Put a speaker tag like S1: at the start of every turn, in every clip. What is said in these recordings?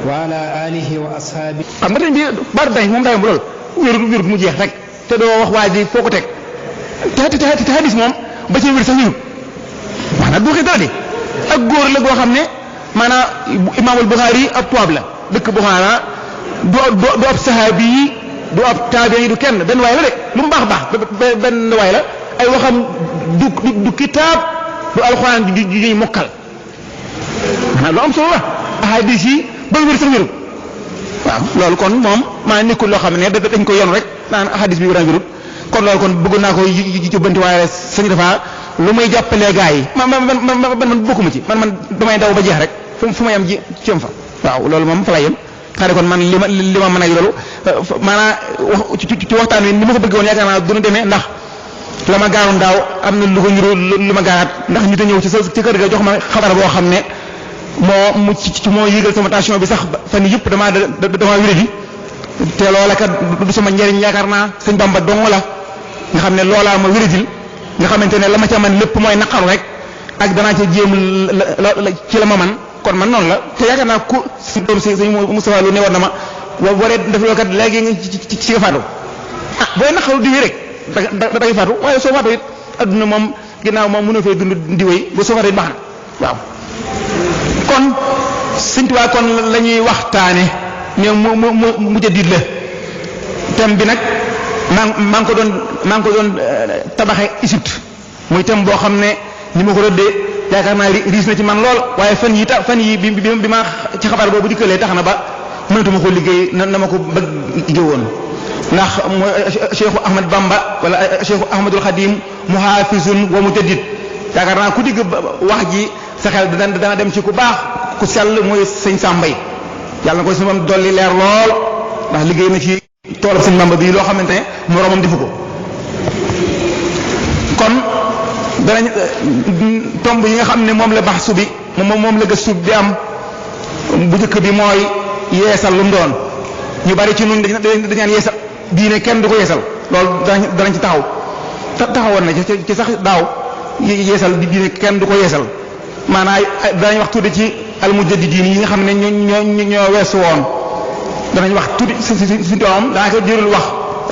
S1: wa ala alihi wa ashaabi.
S2: xam nga dañ bi baatu dañ moom daa yomb lool wérut mu jeex rek te doo wax waa ji foo ko teg te hadis moom ba ci wér sax wérut maanaam du waxee dara de ak góor la goo xam ne maanaam imaamul Buxaari ab tubaab la dëkk Buxaara du ab saxaabi yi du ab taabi'i yi du kenn benn waay la de lu mu baax benn waay la ay waxam du kitaab du alxuraan ju ñuy mokkal maanaam lu am solo la ahadis yi ba wér sax wérut waaw loolu kon moom maa nekkul loo xam ne dañ ko yoon rek naan ahadis bi wér wérut kon loolu kon bëgg naa ko jubbanti waaye sëñ dafa lu muy jàppalee gaa yi man bokkuma ci man damay daw ba jeex rek fu ma yem ji ci fa waaw loolu moom fa lay yem xare kon man li ma mën a loolu maanaam ci waxtaan wi ni ma ko bëgg woon yaakaar naa duna demee ndax la ma gaaroon daaw am na lu ko niru lu ma gaaraat ndax ñu te ñëw ci kër ga jox ma xabar boo xam ne moo yéegal sama tension bi sax fan yëpp dama wéré te loola kat du sama njëriñ yaakaar naa sëñ Bamba dong la nga xam ne loolaa ma wéradil nga xamante ne la ma ca man lépp mooy naqaru rek ak danaa ca jéem ci la ma man kon man noonu la te yaakaar naa ku si doom si sëñ Moustapha Lo ne war na ma waree def loolu kat léegi nga ci nga faatu booy naqaru diwee rek da ngay faatu waaye soo faatu it adduna moom ginnaaw moom mënoo fee dund di wéy ba soo faatu it baax na waaw kon sëñ Tuubaa kon la ñuy waxtaane ne mu jadid la thème bi nag maa ngi ko doon tabaxe Égypte muy thème boo xam ne ni ma ko rëddee yaakaar naa riis na ci man lool waaye fan yi bi ma ci xabaar boobu dikkalee tax na ba mënatuma ko liggéey na ma ko bëgg woon ndax mooy Cheikhu Ahmad Bamba wala Cheikhu Ahmadul Xadim muhafizun wa mujaddid yaakaar naa ku digg wax ji sa xel dana dem ci ku baax ku sell mooy sëñ Sambay yàlla na koy sama dolli leer lool ndax liggéey na ci toolab sëñ Bamba bii loo xamante ne moroomam defu ko kon danañ tomb yi nga xam ne moom la baxsu bi moom la gëstu bi am bu njëkk bi mooy yeesal lu mu doon ñu bari ci nuñ dañaan yeesal diine kenn du ko yeesal loolu danañ ci taxawoon na ci sax daaw yeesal diine kenn du ko yeesal maanaam danañ wax tuuti ci almujaddidiin yi nga xam ne ñoo weesu woon danañ wax tuuti si doomam daanaka jërul wax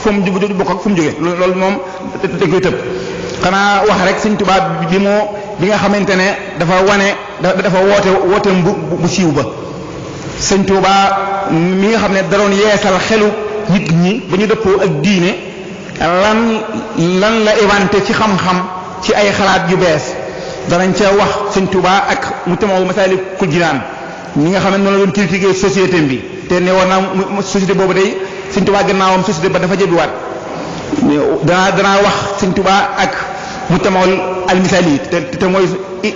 S2: fu mu bokk ak fu mu jógee loolu moom dañ koy tëb xanaa wax rek Sëñ Tuubaa bi nga xamante ne dafa woote bu siiw ba Sëñ Tuubaa mi nga xam ne da doon yeesal xelu nit ñi ba ñu dëppoo ak diine lan la éventé ci xam-xam ci ay xalaat yu bees danañ ca wax Sëñ Tuubaa ak mu tamaw Masaalikul Jinaan ñi nga xam ne noonu la doon critiquer société bi te ne war naa société boobu day Sëñ Tuubaa gannaawam société ba dafa jëbiwaat danaa wax Sëñ Tuubaa ak mu tamawul almisali te mooy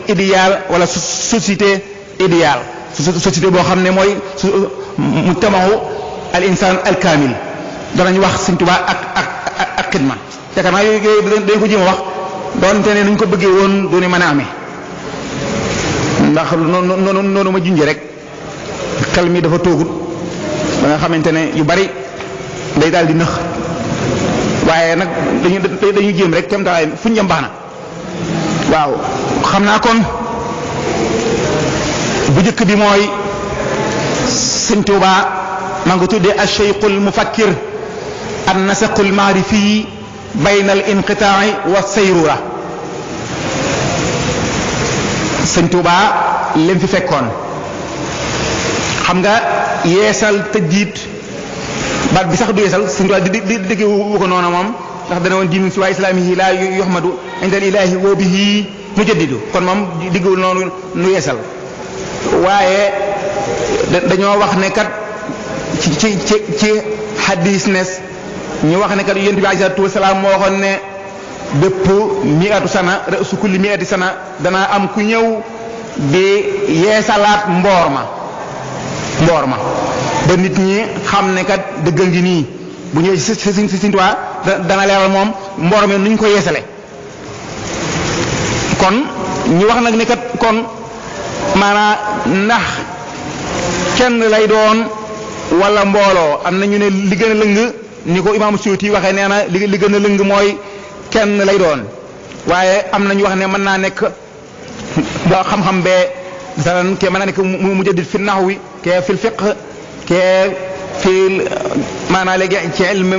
S2: idéal wala société idéal société boo xam ne mooy mu tamawu al insaan al kaamil danañ wax Sëñ Tuubaa ak xidma yaakaar naa yooyu dañ ko jéem a wax doonte ne nuñ ko bëggee woon doone mën a amee ndax noonu ma junjee rek xel mi dafa toogut ba nga xamante ne yu bari day daal di nëx waaye nag dañuy jéem rek kem taxaay fu ñu jëm baax na waaw xam naa kon bu njëkk bi mooy Sëñ Tuubaa maa ngi ko tuddee ash-shaykhul mufakkir an-nasaqul ma'rifi bayna al-inqitaa'i wa sayrura Sëñ Tuubaa lim fi fekkoon xam nga yeesal tëjdiit baat bi sax du yeesal Sëñ Tuubaa di dégg wu ko noonu moom ndax dana woon diinu si waa islaamihi laa yuhmadu inda al-ilaahi wa bihi mujaddidu kon moom diggul noonu nu yeesal waaye dañoo wax ne kat ci hadis nes ñu wax ne kat yonent bi alayhi salaatu wasalaam moo waxoon ne bépp miatu sana su kulli miati sana danaa am ku ñëw di yeesalaat mboor ma ba nit ñi xam ne kat dëgg ngi nii bu ñëwee si Sëñ Tuubaa dana leeral moom mboor mi nuñ ko yeesale kon ñu wax nag ne kat kon maanaam ndax kenn lay doon wala mbooloo am na ñu ne li gën a lëng ni ko Imaam Suyuti waxee nee na li gën a lëng mooy kenn lay doon waaye am na ñu wax ne mën naa nekk ba xam-xam bee masalan ke mën naa nekk mujaddid fi nahwi kee fil fiqh kee fii maanaam léegi ci ilm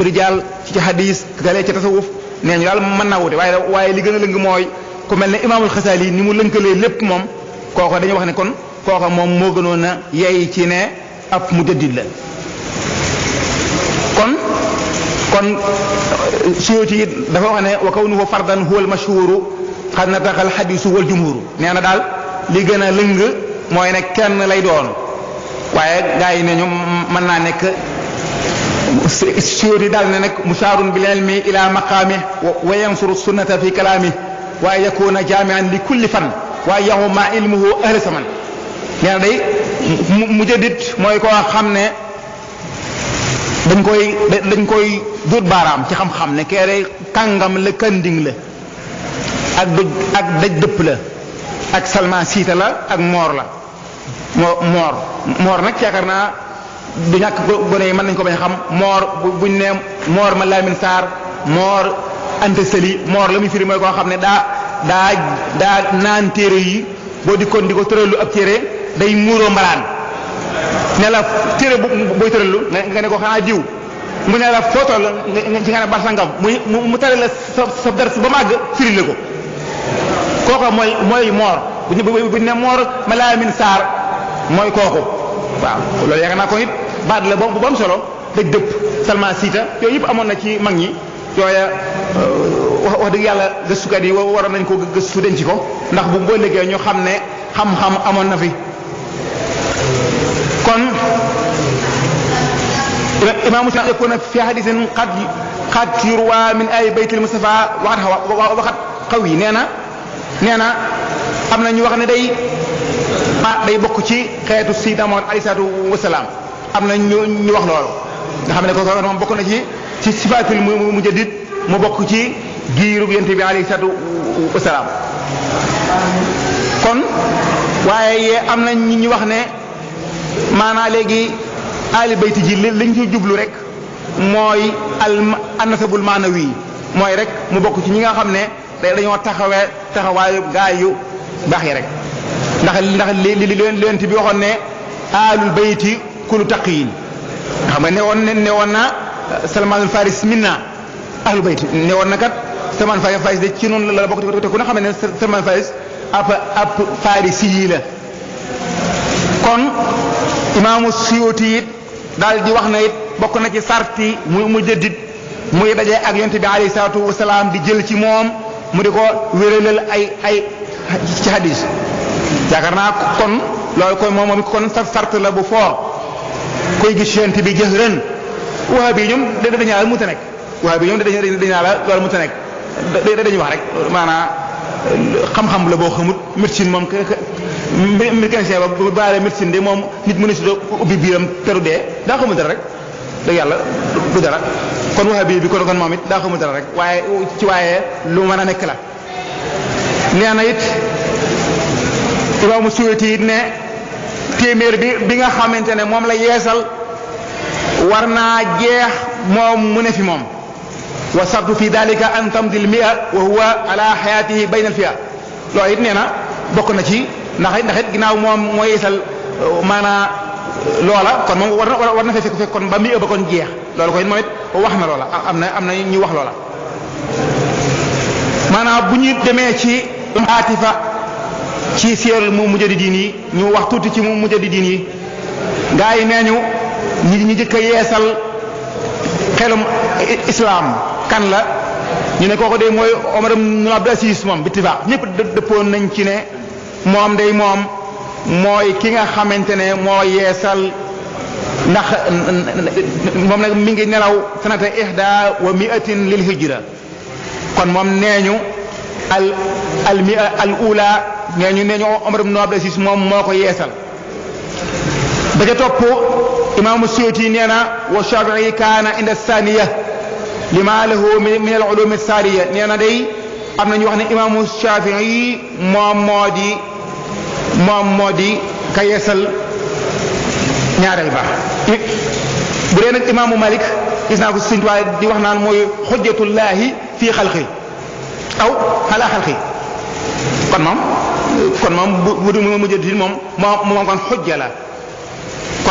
S2: rijaal ci hadis galee ci tasawuf nee ñu daal mën naa wute waaye li gën a lëng mooy ku mel ne imaamul Xasaali ni mu lënkalee lépp moom kooka dañuy wax ne kon kooka moom moo gënoon a yey ci ne ab mujaddid la kon Suyuti dafa wax ne wa kawnuhu fardan huwa al mashhuru xad nataqa al hadisu wal jumhuru nee na daal li gën a lëng mooy ne kenn lay doon waaye gaa yi ne ñu mën naa nekk Suyuti daal ne nag mushaarun bil ilmi ila maqaami wa yansuru sunnata fi kalaami wa yakuna jaamian li kulli fan wa yahuma ilmuhu ahla saman nee na day mujaddid mooy koo xam ne dañ koy dut baaraam ci xam-xam ne kee day kàngam la kanding la ak daj dëpp la ak salma siita la ak moor la moor nag yaakaar naa du ñàkk gone yi mën nañ ko bañ xam moor buñ ne moor ma Lamin Saar moor ante seli moor la muy firi mooy koo xam ne daa naan téere yi boo dikkoon di ko tëralu ab téere day muuroo mbalaan ne la téere booy tëralu nga ne ko xanaa diw mu ne la footoo la ci nga ne bar sangam mu tare la sa dars ba màgg firi la ko kooka mooy moor buñ ne moor ma Lamin Saar mooy kooku waaw loolu yaakaar naa ko it baat la bu am solo dëj dëpp salma siita yooyu yëpp amoon na ci mag ñi yooya wax dëgg yàlla gëstukat yi waroon nañ ko gëstu denc ko ndax bu boo liggéey ñu xam ne xam-xam amoon na fi kon imam Muslim yakuna fi hadisin qad yurwa min ay baytil Mustafa waxat xaw yi nee na am na ñu wax ne day bokk ci xeetu Sayyidina Muhammad alayhi salaatu wasalaam am na ñu wax loolu nga xam ne ko moom bokk na ci sifaatul mujaddid mu bokk ci giirub yonent bi alayhi salaatu wasalaam kon waaye am na ñu wax ne maanaa léegi ali bayti ji liñ ci jublu rek mooy an-nasabul maanawi mooy rek mu bokk ci ñi nga xam ne dañoo taxawaayu gaay yu baax yi rek ndax li yonent bi waxoon ne alul bayti kulu taqiyin xam nga ne woon na Salmaanul Faris minna ahlul bayti ne woon na kat Salmaan Faris de ci noonu la bokk te ku ne xam ne Salmaan Faris ab Farisi yi la kon imaamu Suyuti it daal di wax na it bokk na ci sarti mu jëddit muy daje ak yonent bi alayhi salaatu wasalaam di jël ci moom mu di ko wéralal ay ci hadis yaakaar naa kon loolu koy moom kon sart la bu fort koy gis yonent bi jëhran waa bi ñoom dañu la mënta nekk waa bi ñoom dañu la loolu mënta nekk dañuy wax rek maanaam xam-xam la boo xamut médecine moom mécanicien ba bu baale médecine de moom nit mënu si ubbi biiram teru dee daa xamul dara rek dëgg yàlla du dara kon waa bi kon moom it daa xamul dara rek waaye lu mën a nekk la nee na it imaamu Suyuti it ne téeméer bi nga xamante ne moom la yeesal war naa jeex moom mu ne fi moom wa sabtu fi dalika an tamdil mia wa huwa ala xayaatihi bayna al fi'a loolu it nee na bokk na ci ndax it ginnaaw moom moo yeesal maanaa loola kon moom war na fekk kon ba mia ba kon jeex loolu koy moom it wax na loola am na ñu wax loola maanaam bu ñu demee ci atifa ci siir mu mujaddidiin yi ñu wax tuuti ci mu mujaddidiin yi gaa yi nee ñu ñi jëkk a yeesal xelum islam kan la ñu ne kooku de mooy Omar ibn Abdul Aziz moom bittifaq ñëpp dëppoon nañ ci ne moom day moom mooy ki nga xamante ne moo yeesal ndax moom nag mi ngi nelaw sanata ihda wa mi'atin lil hijra kon moom nee ñu al ula nee ñu Omar ibn Abdul Aziz moom moo ko yeesal ba ca topp imaamu Suyuti nee na wa Shafi'i kaana inda thaniya lima lahu min al ulum as-sariya nee na day am na ñu wax ne imaamu Shafi'i moom moo di ka yeesal ñaareel ba bu dee nag imaamu Malik gis naa ko Sëñ Tuubaa di wax naan mooy xujjatullahi fii xalqi aw ala xalqi kon moom bu du mujjati moom kon xujja la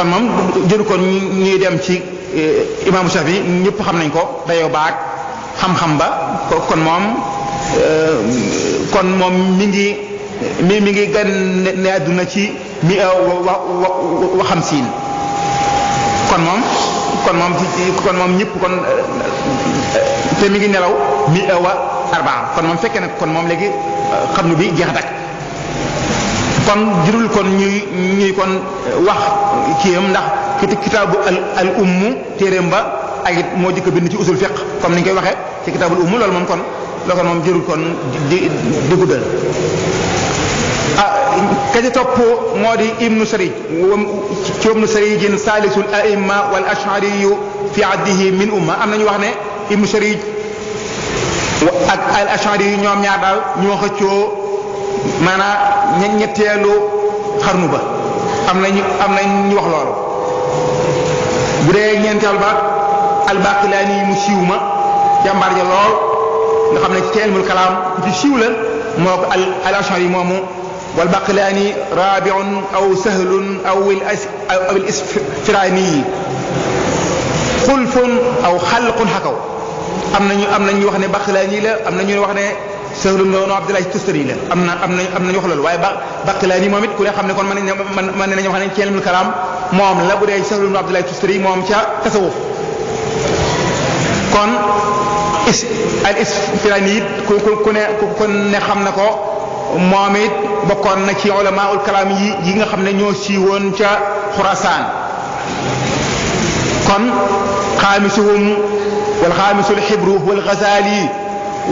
S2: kon moom jëru kon ñuy dem ci imaamu Shafi ñëpp xam nañ ko dayoo baag xam-xam ba kon moom mi ngi gan ne àdduna ci mi wa xamsiin kon moom ñëpp kon te mi ngi nelaw mi wa arbaa kon moom fekkee nag kon moom léegi xam nu bi jeex a takk kon jërul kon ñuy kon wax kiyam ndax kitaabu al ummu téeréem ba ak it moo jëkk bind ci usul fiqh comme ni ñu koy waxee ci kitaabul ummu loolu moom kon jërul kon di guddal ka ci topp moo di ibnu sarij ci ibnu sarijin salisul aimma wal ashariyu fi addihi min umma am nañu wax ne ibnu sarij ak al ashari yi ñoom ñaar daal ñoo xëccoo maanaam ñetteelu xarnu ba am nañ ñu wax loolu bu dee ñeenteel ba al-Baqilaani yi mu siiw ma jàmbaar ja lool nga xam ne ci ilmul kalaam ku ci siiw la moo ko al ashari moomu wal Baqilaani rabi'un aw sahlun aw al isfirani xulfun aw xalqun xakaw am nañu wax ne Baqilaani la am nañu wax ne Sahlun noonu Abdullah Tustari la am nañu wax loolu waaye Baqilaani moom it ku ne xam ne kon mën nañu wax ne ci ilmul kalaam moom la bu dee Sahlun Abdullah Tustari moom ca tasawuf kon al Isfirani it ku ne xam na ko moom it bokkoon na ci ulamaul kalaam yi nga xam ne ñoo siiwoon ca Xurasaan kon xaamisuhum wal xaamisul xibru wal Gazaali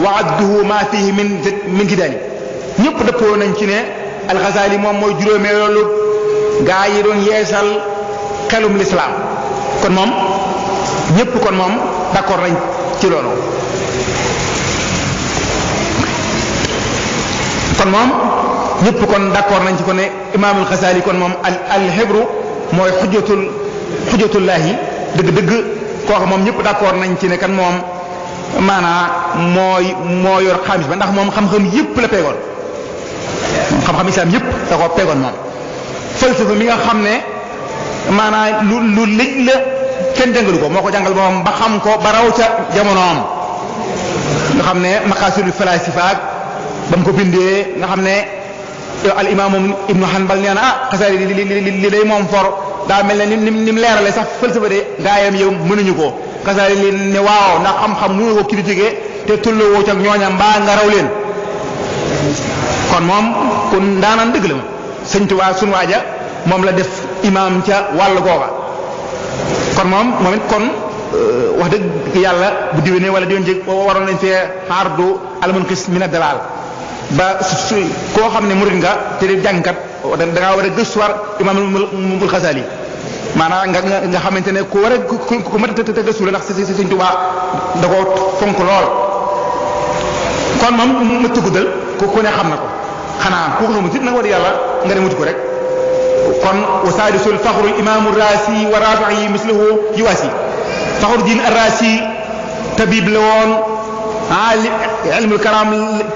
S2: wa adduhu ma fihi min jidaali ñëpp dëppoo nañ ci ne al Gazaali moom mooy juróomeelu gaa yi doon yeesal xelum lislaam kon moom ñëpp kon moom d'accord nañ ci loolu kon moom ñëpp kon d'accord nañ ci ko ne imaamul Gazaali kon moom al xibru mooy xujjatullaahi dëgg-dëgg kooku moom ñëpp d'accord nañ ci ne kan moom maanaam moo yor xaamis ba ndax moom xam-xam yëpp la peegoon xam-xam islam yëpp da koo peegoon moom falsafa mi nga xam ne maanaam lu lëj la kenn jàngalu ko moo ko jàngal moom ba xam ko ba raw ca jamonoom nga xam ne maqaasidul falaasifa ba mu ko bindee nga xam ne al imaam moom ibnu Hanbal nee na Gazaali li day moom for daa mel ne ni mu leerale sax falsafa de gaayam yow mënuñu ko Gazaali li ne waaw ndax xam-xam mënu ko critiquer te tullawoo ca ñooña mbaa nga raw leen kon moom kon daanaan dëgg la moom sëñ Tuubaa sunu waaja moom la def imaam ca wàll googa kon moom it kon wax dëgg yàlla bu diwénee wala diwén jég waroon nañ fee xaardu almunqis min ad-dalaal ba koo xam ne murid nga te di jàngkat da ngaa war a gëstuwaat imaamul Gazaali maanaam nga xamante ne ku war a ku mat a gëstu la ndax Sëñ Tuubaa da koo fonk lool kon moom mëtt guddal ku ne xam na ko xanaa ku ko xamut it nag war yàlla nga dem wuti ko rek kon wa saadisul faxrul imaamu raasi wa raafi'i mislahu yuwaasi faxru diin ar-raasi tabib la woon ilmul kalaam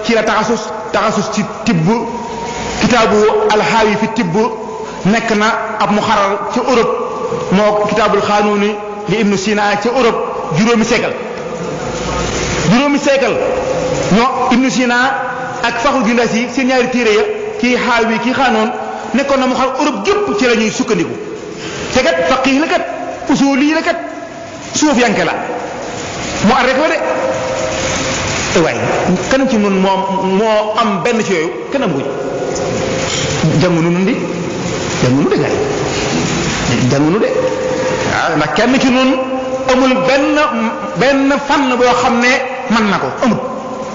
S2: ci la taxasus ci tibb kitaabu alxaawi fi tibb nekk na ab mu xarar ca Europe moo kitaabul xaanuuni li ibnu Sina ca Europe juróomi siècle ñoo ibnu Sina ak faxru diin ar-raasi seen ñaari téere ya kii xaawi kii xaanoon nekkoon na mu xar Europe gépp ci la ñuy sukkandiku te kat faqih la kat usuli la kat suuf yanke la mu arrêté ko de waaye kanam ci noonu moo am benn ci yooyu kenn am guñ jàngunu nun di jàngunu de gaay jàngunu de waaw ndax kenn ci noonu amul benn fànn boo xam ne mën na ko amul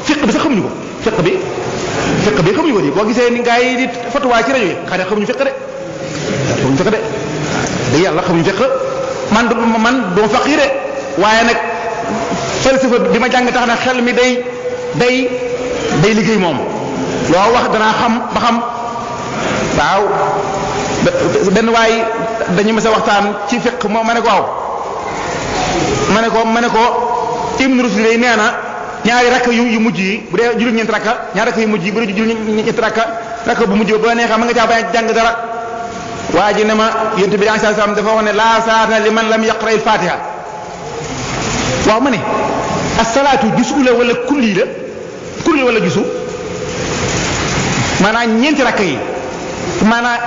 S2: fiq bi sax xamuñu ko fiq bi xamuñu ko di boo gisee ni gaa yi di fatuwaa ci rajo yi xanaa xamuñu fiq de dëgg yàlla xamuñu fiq man duma faqih de waaye nag falsafa bi ma jàng tax na xel mi day liggéey moom loo wax danaa xam ba xam waaw benn waay dañu mës a waxtaan ci fiq moom ma ne ko waaw ma ne ko Ibn Rushd nee na ñaari rakk yu mujj yi bu dee juróom-ñeenti rakka ñaari rakk yu mujj yi bu dee juróom-ñeenti rakka bu mujj ba neexee ma nga caa bañ a jàng dara waa ji ne ma yonent bi alayhi salaam dafa wax ne laa salaata liman lam yaqra al fatiha waaw ma ne asalaatu jusu la wala kulli la kulli wala jusu maanaam ñeenti rakk yi maanaam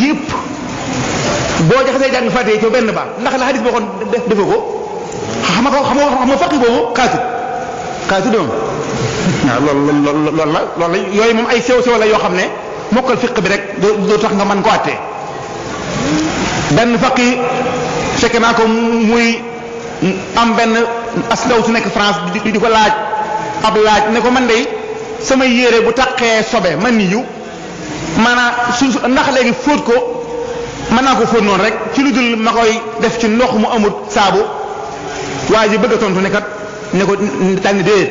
S2: yëpp boo jaxasee jàng fatiha ci benn ba ndax la hadis boo xoon defoo ko xam nga faqi boobu xaatu doom waaw loolu la yooyu moom ay sew sew la yoo xam ne mokkal fiq bi rek doo tax nga mën ko àttee benn faqi fekk naa ko muy am benn aslaw su nekk France di ko laaj ab laaj ne ko man de sama yére bu taqee sobe man ni yu maanaam su ndax léegi fóot ko mën naa ko fóot noonu rek ci lu dul ma koy def ci ndox mu amul saabu waa ji bëgg a tontu ne kat ne ko daal ni déedéet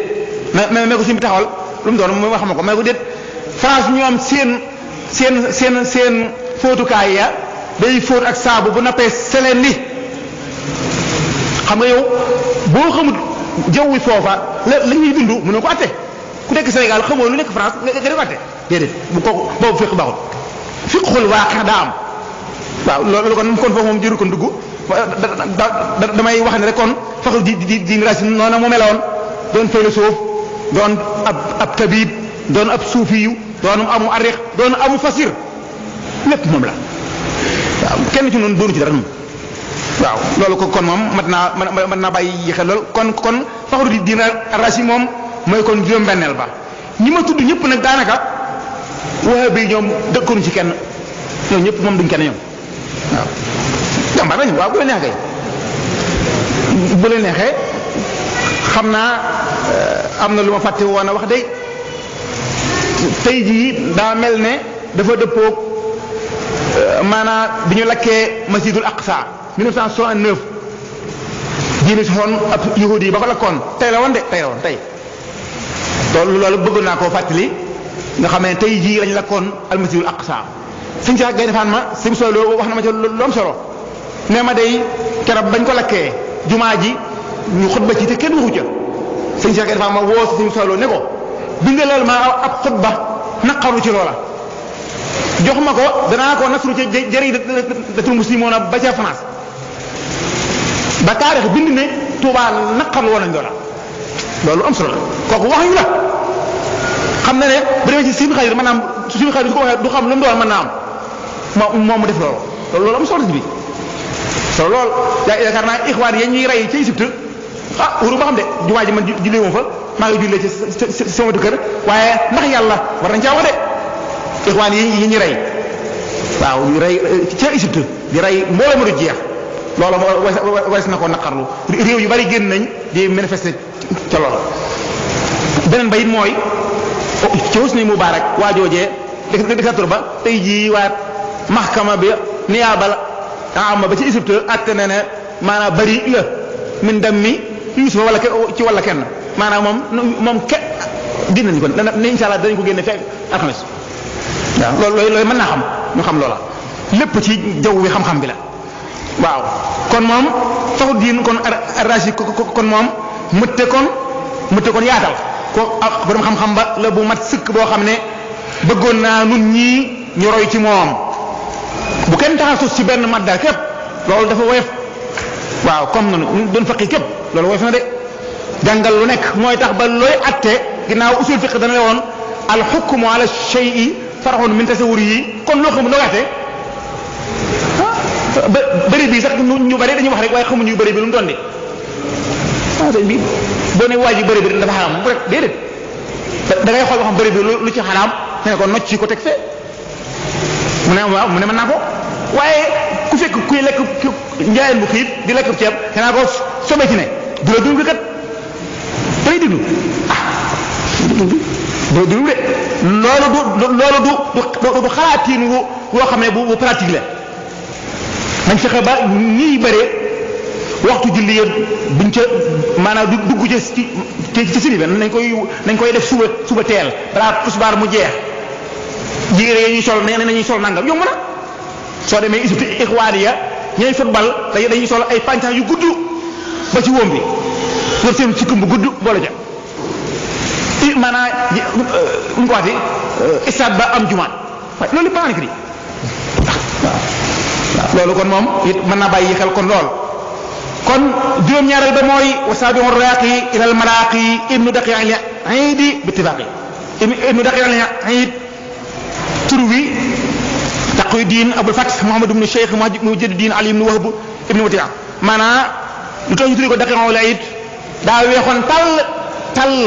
S2: mais ko suñu taxawal lu mu doon mooy wax ma ko mais ko déet France ñoom seen fóotukaay ya day fóot ak saabu bu nappee seleen li xam nga yow boo xamul jaww wi foofa la ñuy dund mën na ko atte ku nekk Sénégal xamoo lu nekk France nga def atte déedéet bu ko boobu fiq baaxul fiqul waaqi daa am waaw loolu kon foofu moom jëru ko dugg damay wax ne rek kon faxul di racine noona mu meloon doon philosophe doon ab tabib doon ab suufiyu doon amu ariq doon amu fasir lépp moom la waaw kenn ci noonu doonu ci dara moom waaw loolu ko kon moom mat naa bàyyi xel lool kon faxul dina racine moom mooy kon juróom-benneel ba ñi ma tudd ñëpp nag daanaka waxe bi ñoom dëkkoon ci kenn ñoom ñëpp moom duñ kenn ñoom waaw jàmbaar nañu waaw bu la neexee bu la neexee xam naa am na lu ma fàtte woon a wax day tey jii daa mel ne dafa dëppoog maanaam bi ñu lakkee masjidul aqsa 1969 jiini soxoon ab yahudi yi ba ko lakkoon tey la woon tey loolu bëgg naa koo fàttali nga xam ne tey jii lañ lakkoon almasjidul aqsa sëñ si gay defaan ma sim solo wax na ma ci lu am solo ne ma day keroog bañ ko lakkee jumaa ji ñu xutba ci te kenn waxu ca sëñ si gay defaan ma woo sim solo ne ko bindalal ma ab xutba naqaru ci loola jox ma ko danaa ko nasru ca jaridatul muslimoona ba ca France ba taarix bind ne Tuubaa naqarlu woon nañ loola loolu am solo la kooku wax ñu la xam na ne bu demee ci suñu xarit maanaam suñu xarit su ko waxee du xam lu mu doon mën naa am moom mu def loolu am solo bi solo lool yaakaar naa ixwaan ya ñuy rey ca Égypte wuru ba xam de jumaa ji man jullee woon fa maa ngi jullee ci sama kër waaye ndax yàlla war nañ caa wax de ixwaan yi ñuy rey waaw yu rey ca Égypte di rey mbooloo ma du jeex loolu waris na ko naqarlu réew yu bari génn nañ di manifester ca loolu beneen ba it mooy ci Hosni Moubarak waa joojee dictateur ba tey jii waa mahkama bi niyaabal am ba ci Égypte atte na ne maanaam bari la min dam mi Yuusufa wala ci wala kenn maanaam moom dina nañu ko ne insha Allah dañ ko génne fekk alxames waaw loolu mën naa xam ñu xam loola lépp ci jaww bi xam-xam bi la waaw kon moom taxu diin kon arragi kon moom mëtte kon yaatal ko borom xam-xam ba la bu mat sëkk boo xam ne bëggoon naa nun ñii ñu roy ci moom bu kenn taxasus ci benn madda képp loolu dafa woyof waaw comme noonu doon faqi képp loolu woyof na de jàngal lu nekk mooy tax ba looy atte ginnaaw usul fiq dana le woon al hukmu ala shay'i far'un min tasawwuri yi kon loo xamul loo atte bëri bi sax ñu bëri dañuy wax rek waaye xamuñu bëri bi lu mu doon de sëñ bi boo ne waa ji bëri bi dafa xaraam bu rek déedéet da ngay xool ba xam bëri bi lu ci xaraam ne ko nocc ci ko teg fee mu ne waaw mu ne mën naa ko waaye ku fekk kuy lekk njaayeen bu xiit di lekk ceeb xanaa ko sobe ci ne du la dugg kat day diglu doo diglu de loolu du xalaatiin woo xam ne bu pratique la nañ fexe ba ñiy bëree waxtu julli yëpp buñ ca maanaam dugg ci sini bi nañ koy def suba teel balaa tisbaar mu jeex jigéen yi ñuy sol nañuy sol nangam yomb na soo demee Égypte ixwaan ya ñooy football dañuy sol ay pantalon yu gudd ba ci wóom bi yor seen sikkim bu gudd boole ja maanaam mu ko waxati stade ba am jumaa waaye loolu paan ki di waaw loolu kon moom it mën naa bàyyi xel kon lool kon juróom-ñaareel ba mooy wasaabiu raaqi ilal maraqi ibnu daqiq al-iid bi ittifaqi ibnu daqiq al-iid tur wi Taqiyuddin Abul Fath Muhammad ibnu Cheikh Mujahidin Ali ibnu Wahb ibnu Watia maanaam lu tax ñu tuddee ko daqiq al-iid daa weexoon tall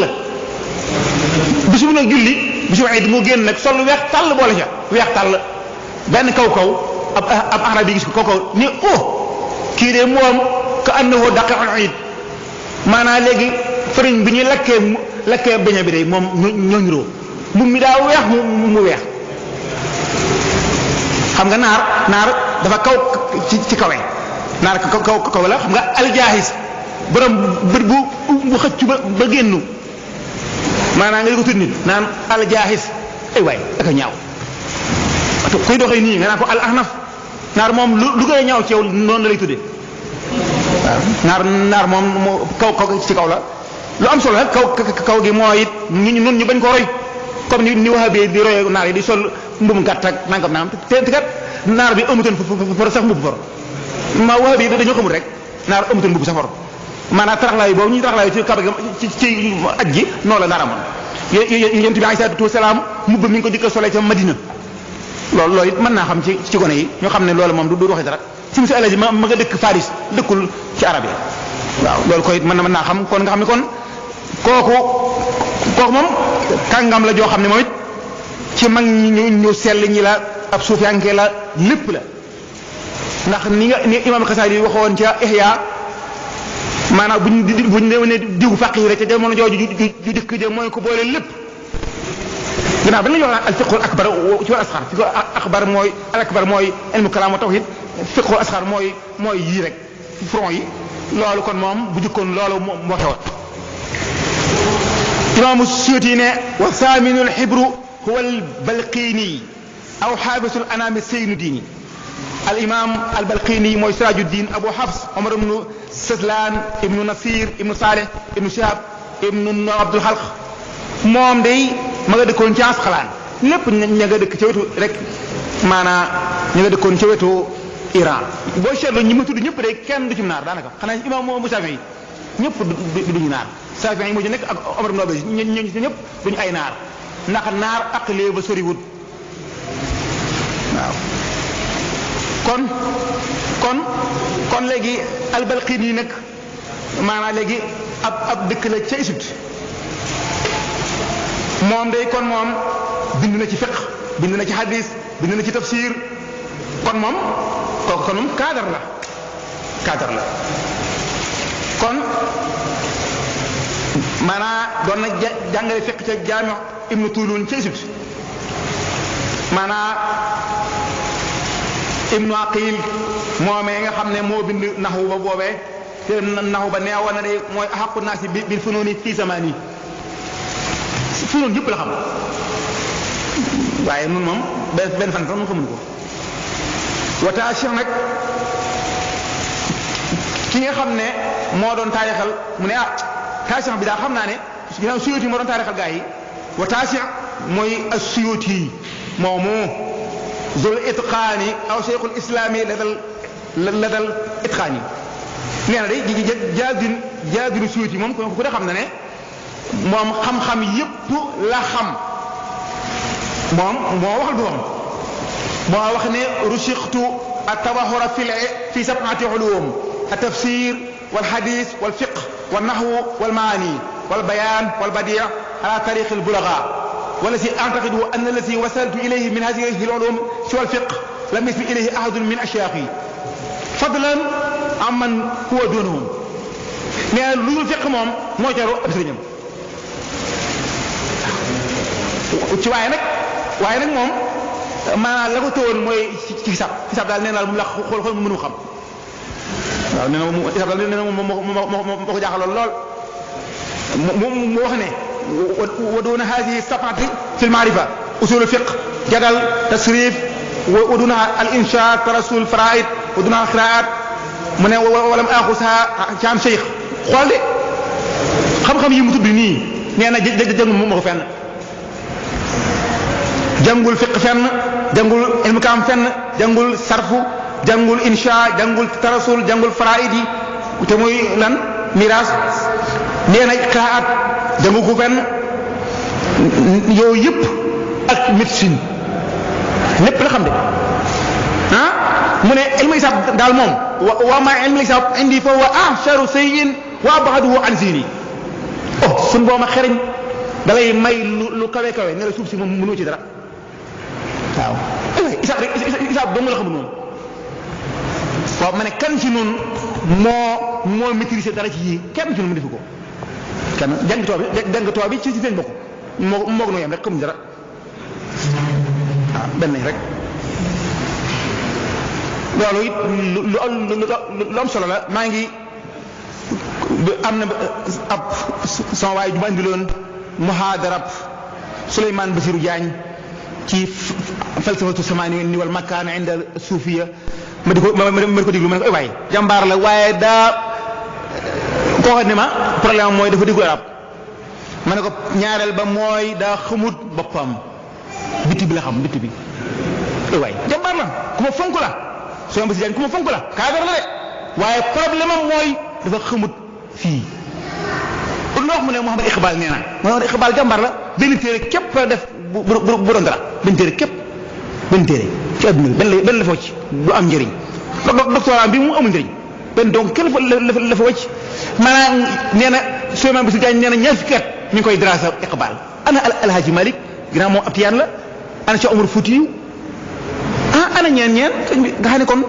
S2: bisu nag julli bisu iid mu génn nag sol weex tall boole ca weex tall benn kaw ab arab yi gis ko kaw ni kii de moom ka annahu daqiqul iid maanaam léegi fariñ bi ñuy lakkee beñe bi de moom ñoo niroo moom mi daa weex mu weex xam nga naar dafa kaw ci kawe naar kaw la xam nga aljaahis borom bët bu xëcc ba génnu maanaam nga di ko tudd nit naan aljaahis ay waay ak a ñaaw kuy doxee nii nga naan ko al ahnaf naar moom lu gën a ñaaw ci yow noonu la lay tuddee waaw naar moom kaw ci kaw la lu am solo nag kaw gi mooy it ñun ñu bañ ko roy comme ni wahabi di roy naar yi di sol mbum gàtt ak nangam te kat naar bi amutoon for sax mbubb for ma wahabi dañoo xamul rek naar amutoon mbubb sax for maanaam taraxlaayu boobu ñu taraxlaayu ci kaba ci aj gi noonu la naar amoon yonent bi alayhi salaatu wasalaam mbubb mi ngi ko jëkk a solee ca Madina loolu it mën naa xam ci gone yi ñoo xam ne loolu moom du waxee dara sim si alaji ma nga dëkk Faris dëkkul ci arab yi waaw loolu koy mën naa xam kon nga xam ne kon kooku moom kàngam la joo xam ne moom it ci mag ñu sell ñi la ab suufiyanke la lépp la ndax ni imam Xasaali waxoon ca Ihya maanaam buñ ne diw faqih rek ca jamono jooju ju dëkk ja mooy ko boole lépp gannaaw ba la ñuy wax al fiqhul akbar ci wal asxar fiqhul akbar mooy al akbar mooy ilmu kalaam wa tawhid fiqhul asxar mooy yii rek front yi loolu kon moom bu jëkkoon loolu moo xewoon imaamu Suyuti ne wa thaminul xibru huwa al balqini aw xaabisul anaami seynu diini al imam al balqini mooy Sirajuddin Abu Hafs Omar ibnu Saslaan ibnu Nasir ibnu Saleh ibnu Shihab ibnu Abdul Xalq moom day ma nga dëkkoon ci Asqalaan lépp ña nga dëkk ca wetu rek maanaam ña nga dëkkoon ca wetu Iran boo seetloo ñi ma tudd ñëpp day kenn du ci naar daanaka xanaa imam mu Saafi yi ñëpp duñu naar Saafi yi moo ci nekk ak Omar ibn Abdul Aziz ñëpp duñu ay naar ndax naar aqlee ba soriwut waaw kon léegi albalqiin yi nag maanaam léegi ab dëkk la ca Égypte moom day kon moom bind na ci fiqh bind na ci hadis bind na ci tafsir kon moom kooku kon moom cadre la kon maanaam doon na jàngale fiqh ca jaami Ibnu Tulun ca Égypte maanaam Ibnu Aqil moomee nga xam ne moo bind naxwu ba boobee te naxwu ba neewoon na de mooy axaqu naasi bil funuuni fii zamaani funoon yëpp la xam waaye nun moom benn fan sax nun xamuñu ko wata Cheikh nag ki nga xam ne moo doon taarixal mu ne taarix bi daa xam naa ne ginnaaw Suyuti moo doon taarixal gaa yi wata Cheikh mooy as-Suyuti moomu zul itqaani aw cheikhul islami ladal itqaani nee na day jaadinu Suyuti moom ku ne xam na ne moom xam-xam yépp la xam moom moo waxal boppam moo wax ne rusiqtu at-tabaxura fi sab'ati ulum at-tafsir wal hadith wal fiqh wal nahwu wal maani wal bayan wal badi' ala tariq al bulagha والذي أعتقد أن الذي وصلت إليه من هذه العلوم سوى الفقه لم يصل إليه أحد من أشياخي فضلا عمن هو دونهم mais lu dul fiqh moom moo jaroo ab sëriñam ci waaye nag moom maanaam la ko tëwoon mooy ci xisaab daal nee naa mu la xool mënu xam waaw nee na moom xisaab daal nee na moom moo ko jaaxaloon lool mu wax ne ودون هذه الصفحة في المعرفة أصول الفقه جدل تصريف ودونها الإنشاء ترسل الفرائض ودونها القراءات من ولم أخذها كام شيخ xool de xam-xam yi mu tudd nii nee na jàngul moom moo ko fenn jàngul fiqh fenn jàngul ilmu kaam fenn jàngul sarfu jàngul insha jàngul tarasul jàngul faraid yi te muy lan miraas nee na qiraat jàngu ko fenn yooyu yëpp ak médecine lépp la xam de mu ne ilmu hisaab daal moom wa ma ilmu hisaab indi fa huwa ahsharu shay'in wa ab'aduhu an zihni suñ booma xereñ dalay may lu kawe kawe ne la suuf si moom mënoo ci dara waaw hisaab dong la xamul noonu waaw ma ne kan ci noonu moo maîtriser dara ci yii kenn ci noonu mu defu ko kenn jàng tubaab bi ci seen bokk moo noo yem rek xamuñ dara waaw benn rek loolu it lu am solo la maa ngi am na ab sama waay ju ma indiloon muhaadarab Souleymane Bassirou Diagne ci falsafatu samaani ni wal makaan inda suufiya ma di ko déglu ma ne ko ay waay jàmbaar la waaye daa koo xam ne ma problème mooy dafa déglu arab ma ne ko ñaareel ba mooy daa xamut boppam bitti bi la xam bitti bi ay waay jàmbaar la ku ma fonk la Souleymane Bassirou Diagne ku ma fonk la kaadar la de waaye problème am mooy dafa xamut fii loo wax mu ne Mouhamed Iqbal nee na Mouhamed Iqbal jàmbaar la benn téere képp la def bu doon dara benn téere képp benn téere ci adduna bi benn la fa wacc du am njëriñ doctorat bi mu amul njëriñ benn donc kenn la fa wacc maanaam nee na Souleymane Bassirou Diagne nee na ñaar fukki at ñu ngi koy drasa Iqbal ana Alhaji Malick ginnaaw moom ab tiyaan la ana Cheikh Omar Foutiyou ana ñeen nga xam ne kon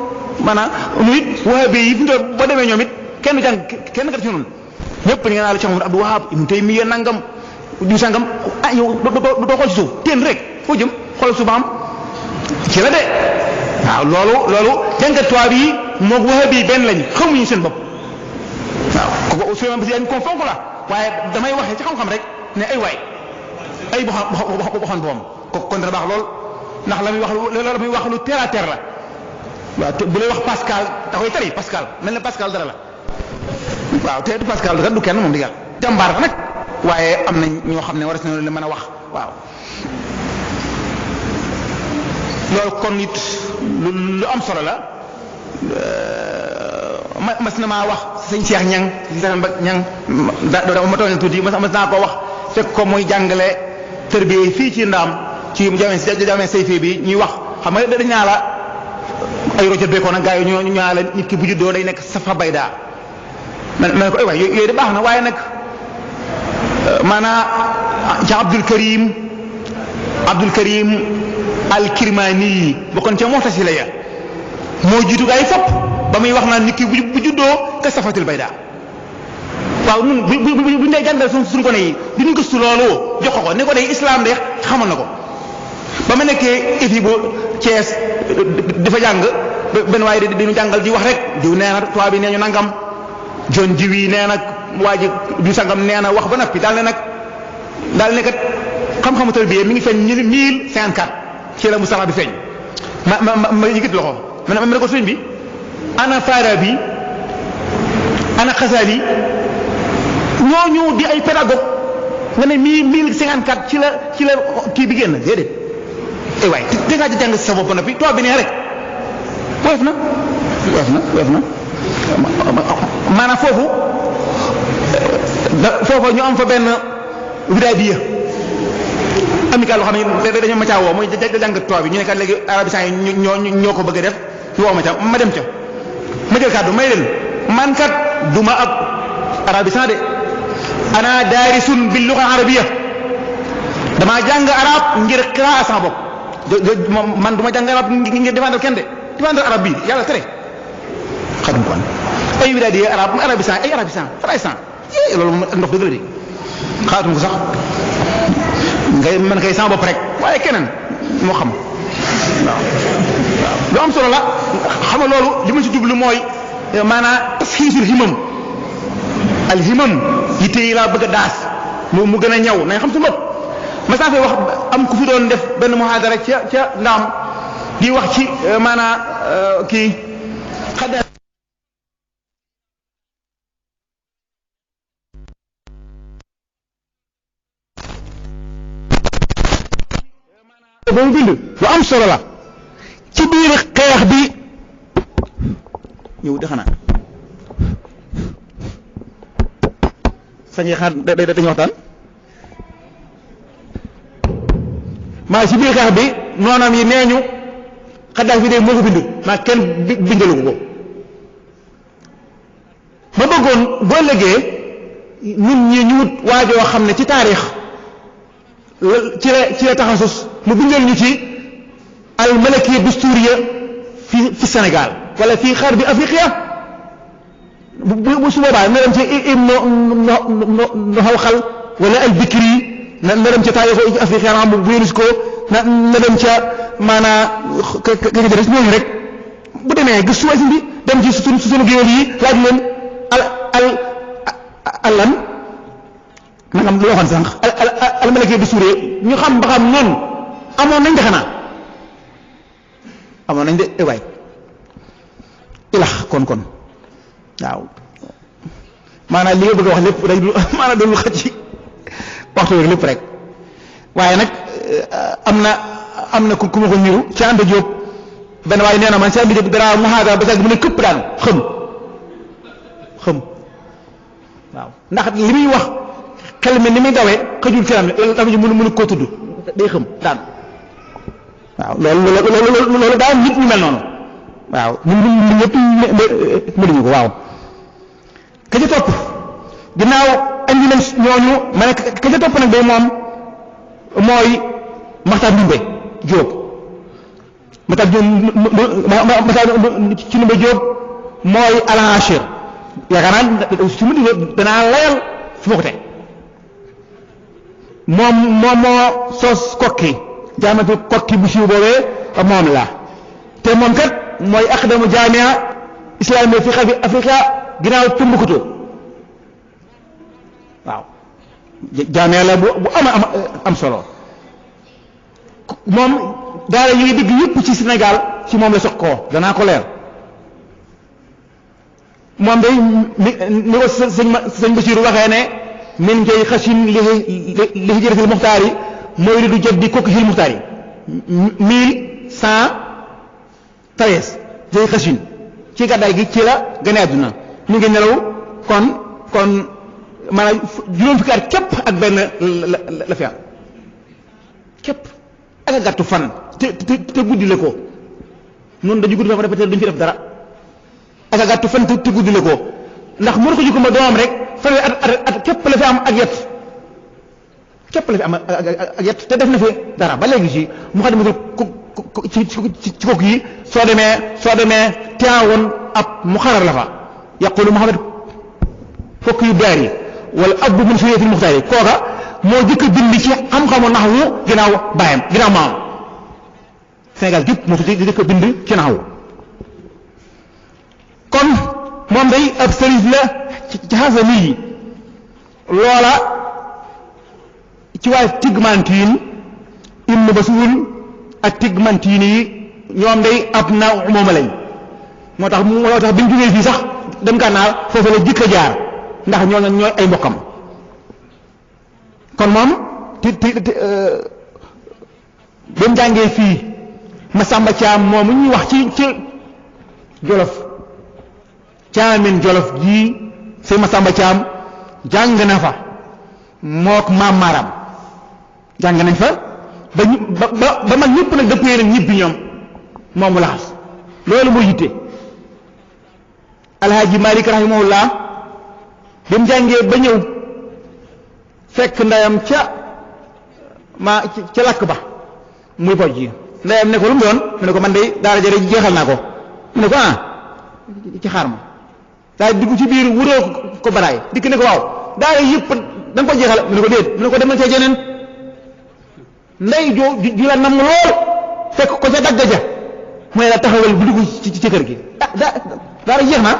S2: maanaam mu it wahabi yi fi mu toll boo demee ñoom it kenn jàng kenn kat ci noonu ñëpp ñu nga naa la Cheikh Omar Abdou Wahab Ibn Taymiyya nangam du sangam yow doo xool ci suuf teen rek foo jëm xool subaam ci la de waaw loolu jàngat tubaab yi moog wahabi yi benn lañ xamuñu seen bopp waaw kooku Souleymane Bassirou Diagne kon fonk la waaye damay waxee ci xam-xam rek ne ay waay ay waxoon boppam kon dana baax lool ndax la muy wax lu terre à terre la waaw te bu lay wax Pascal da koy tari Pascal mel na Pascal dara la waaw te du Pascal dara du kenn moom di yàlla jàmbaar la nag waaye am na ñoo xam ne war na leen mën a wax waaw loolu kon it lu am solo la mas na maa wax sëñ Cheikh Ñang Ñang ma tooñ tuuti mas naa ko wax fekk ko muy jàngale tërbiye fii ci ndaam ci jamee sayfee bi ñuy wax xam nga dañ naa la ay roca beekoo nag gaa yi ñu ñaa la nit ki bu juddoo day nekk safa bayda ma ne ko ay waay yooyu de baax na waaye nag maanaam ci Abdul Karim al-Kirmani yi bokkoon ca Mu'tazila ya moo jiitu gaa yi fopp ba muy wax naan nit ki bu juddoo ka safatil bayda waaw ñun bu dee jàngal suñu ko ne yi duñu gëstu loolu jox ko ne ko day islam de xamal na ko ba ma nekkee éfi bu Thiès dafa jàng benn waaye diñu jàngal di wax rek diw nee na tubaab bi nee ñu nangam jon jiw yi nee na waa ji du sangam nee na wax ba noppi daal ne kat xam-xamu tarbiyya mi ngi feeñ 1054 ci la Mustafa bi feeñ ma yëkkati loxo ma ne ko sëñ bi ana Farabi ana Xasali ñooñu di ay pédagogue nga ne 1054 ci la kii bi génn déedéet ay waay te ngaa jàng sa bopp ba noppi toog bi nee rek woyof na maanaam foofu ñu am fa benn widaadiya amical loo xam ne dañoo ma caa woo muy jàng toog bi ñu ne kat léegi arabisants yi ñoo ko bëgg a def ñu woo ma dem ca ma jël kàddu may leen man kat duma ab arabisan de ana daarisun bil lugha arabiyya damaa jàng arab ngir qiraa sama bopp man duma jàng arab ngir défendre kenn de défendre arab bi yàlla tere xatum kon ay wilaadi arabisan loolu moom ak ndox dëgg la de xaatum ko sax ngay mën kay sama bopp rek waaye keneen moo xam waaw lu am solo la xam nga loolu li ma ci jublu mooy maanaam tasxiisul himam al himam yitte yi laa bëgg a daas mu gën a ñëw nañ xam su bopp ma saa fay wax am ku fi doon def benn muhaadara ca ndaam di wax ci maanaam kii xadda ba mu bind lu am solo la ci biir xeex bi ñëw de xanaa sañee xaar dañu waxtaan maa si biir xeex bi noonam yi nee ñu Kadhafi de moo ko bind maa kenn bindalu ko ma bëggoon boo ëllëgee ñun ñi ñu wut waajoo xam ne ci taarix ci la taxasus mu bindal ñu ci al malakiyya dusturiya fi Sénégal wala fii xar bi Afriqiya bu su boobaa na dem ci Ibnu Xalxal wala al Bikri na dem ca taarixu africain bu UNESCO na dem ca maanaam ka des ñooñu rek bu demee gëstu waay si bi dem ci suñu géwél yi laaj leen lan nangam lu waxoon sànq al malakiyya dusturiya ñu xam ba xam noonu amoon nañ de xanaa amoon nañ de waay ilax kon waaw maanaam li nga bëgg a wax lépp day maanaam doon lu xaj ci waxtu wi lépp rek waaye nag am na ku ma ko niru ci ànd jóob benn waaye nee na man ci ànd jóob danaa muhaadara ba sax mu ne këpp daan xëm waaw ndax li muy wax xel mi ni muy dawee xëjul ci lam dafa ñu mënu koo tudd day xëm daan waaw loolu daal nit ñu mel noonu waaw ñun ñëpp mënuñu ko waaw ka ca topp ginnaaw andi nañ ñooñu ma ne ka ca topp nag day moom mooy Maxtaar Ndumbe Jóob Maxtaar ci Ndumbe Jóob mooy al-Ashir yaakaar naa su ma digee danaa layal fu ma ko teg moom moo sos kokki jaamatu kokki bu siiw boobee moom la te moom kat mooy aqdamu jaamia islamiya fi xarbi Afrika ginnaaw Tumbuktu waaw jaamia la bu am solo moom daara yi ngi digg yëpp ci Sénégal ci moom la sox koo danaa ko leer moom day ni ko sëñ Basiru waxee ne min ngay xasin li hijratil muxtaar yi mooy li du jot di kokki xil muxtaar yi 1113 jay xasin ci gàddaay gi ci la gane àdduna mi ngi nelaw kon maanaam juróom fukki at képp ak benn la fi am képp ak a gàttu fan te guddi la ko noonu dañu guddi fan répété duñ fi def dara ak a gàttu fan te guddi la ko ndax mënu ko jikko ma doomam rek fan at képp la fi am ak yet képp la fi am ak yet te def na fi dara ba léegi ci mu xam ne ci kooku yi soo demee teewoon ab mu xarar la fa yaqulu Muhammad fokk yu beer yi wala abbu min suriyatil muxtaar yi kooka moo jëkk a bind ci xam-xamu naxwu ginnaaw baayam ginnaaw maam Sénégal gépp moo fi jëkk a bind ci naxwu kon moom day ab sëriñ la ci xasani yi loola ci waa Tigmantine Ibn Basuul ak Tigmantine yi ñoom day ab na mooma lañ moo tax biñ jógee fii sax dem gànnaar foofu la jëkk a jaar ndax ñooy ay mbokkam kon moom ba mu jàngee fii Masamba Caam moomu ñuy wax ci Jolof Caamin Jolof ji sëñ Masamba Caam jàng na fa mook maam Maram jàng nañ fa ba mag ñëpp nag dëppee nañ ñibbi ñoom moomu laxas loolu mooy yitte Alhaaji Malik rahimahullah bi mu jàngee ba ñëw fekk ndeyam ca lakk ba muy boj ji ndeyam ne ko lu mu doon mu ne ko man de daara jare jeexal naa ko mu ne ko ci xaar ma daal dugg ci biir wuroo ko balaay dikk ne ko waaw daara yëpp da nga ko jeexal mu ne ko déet mu ne ko demal ca jeneen ndey ju la nam lool fekk ko ca dagga ja mooy la taxawal bu dugg ci kër gi daara jeex na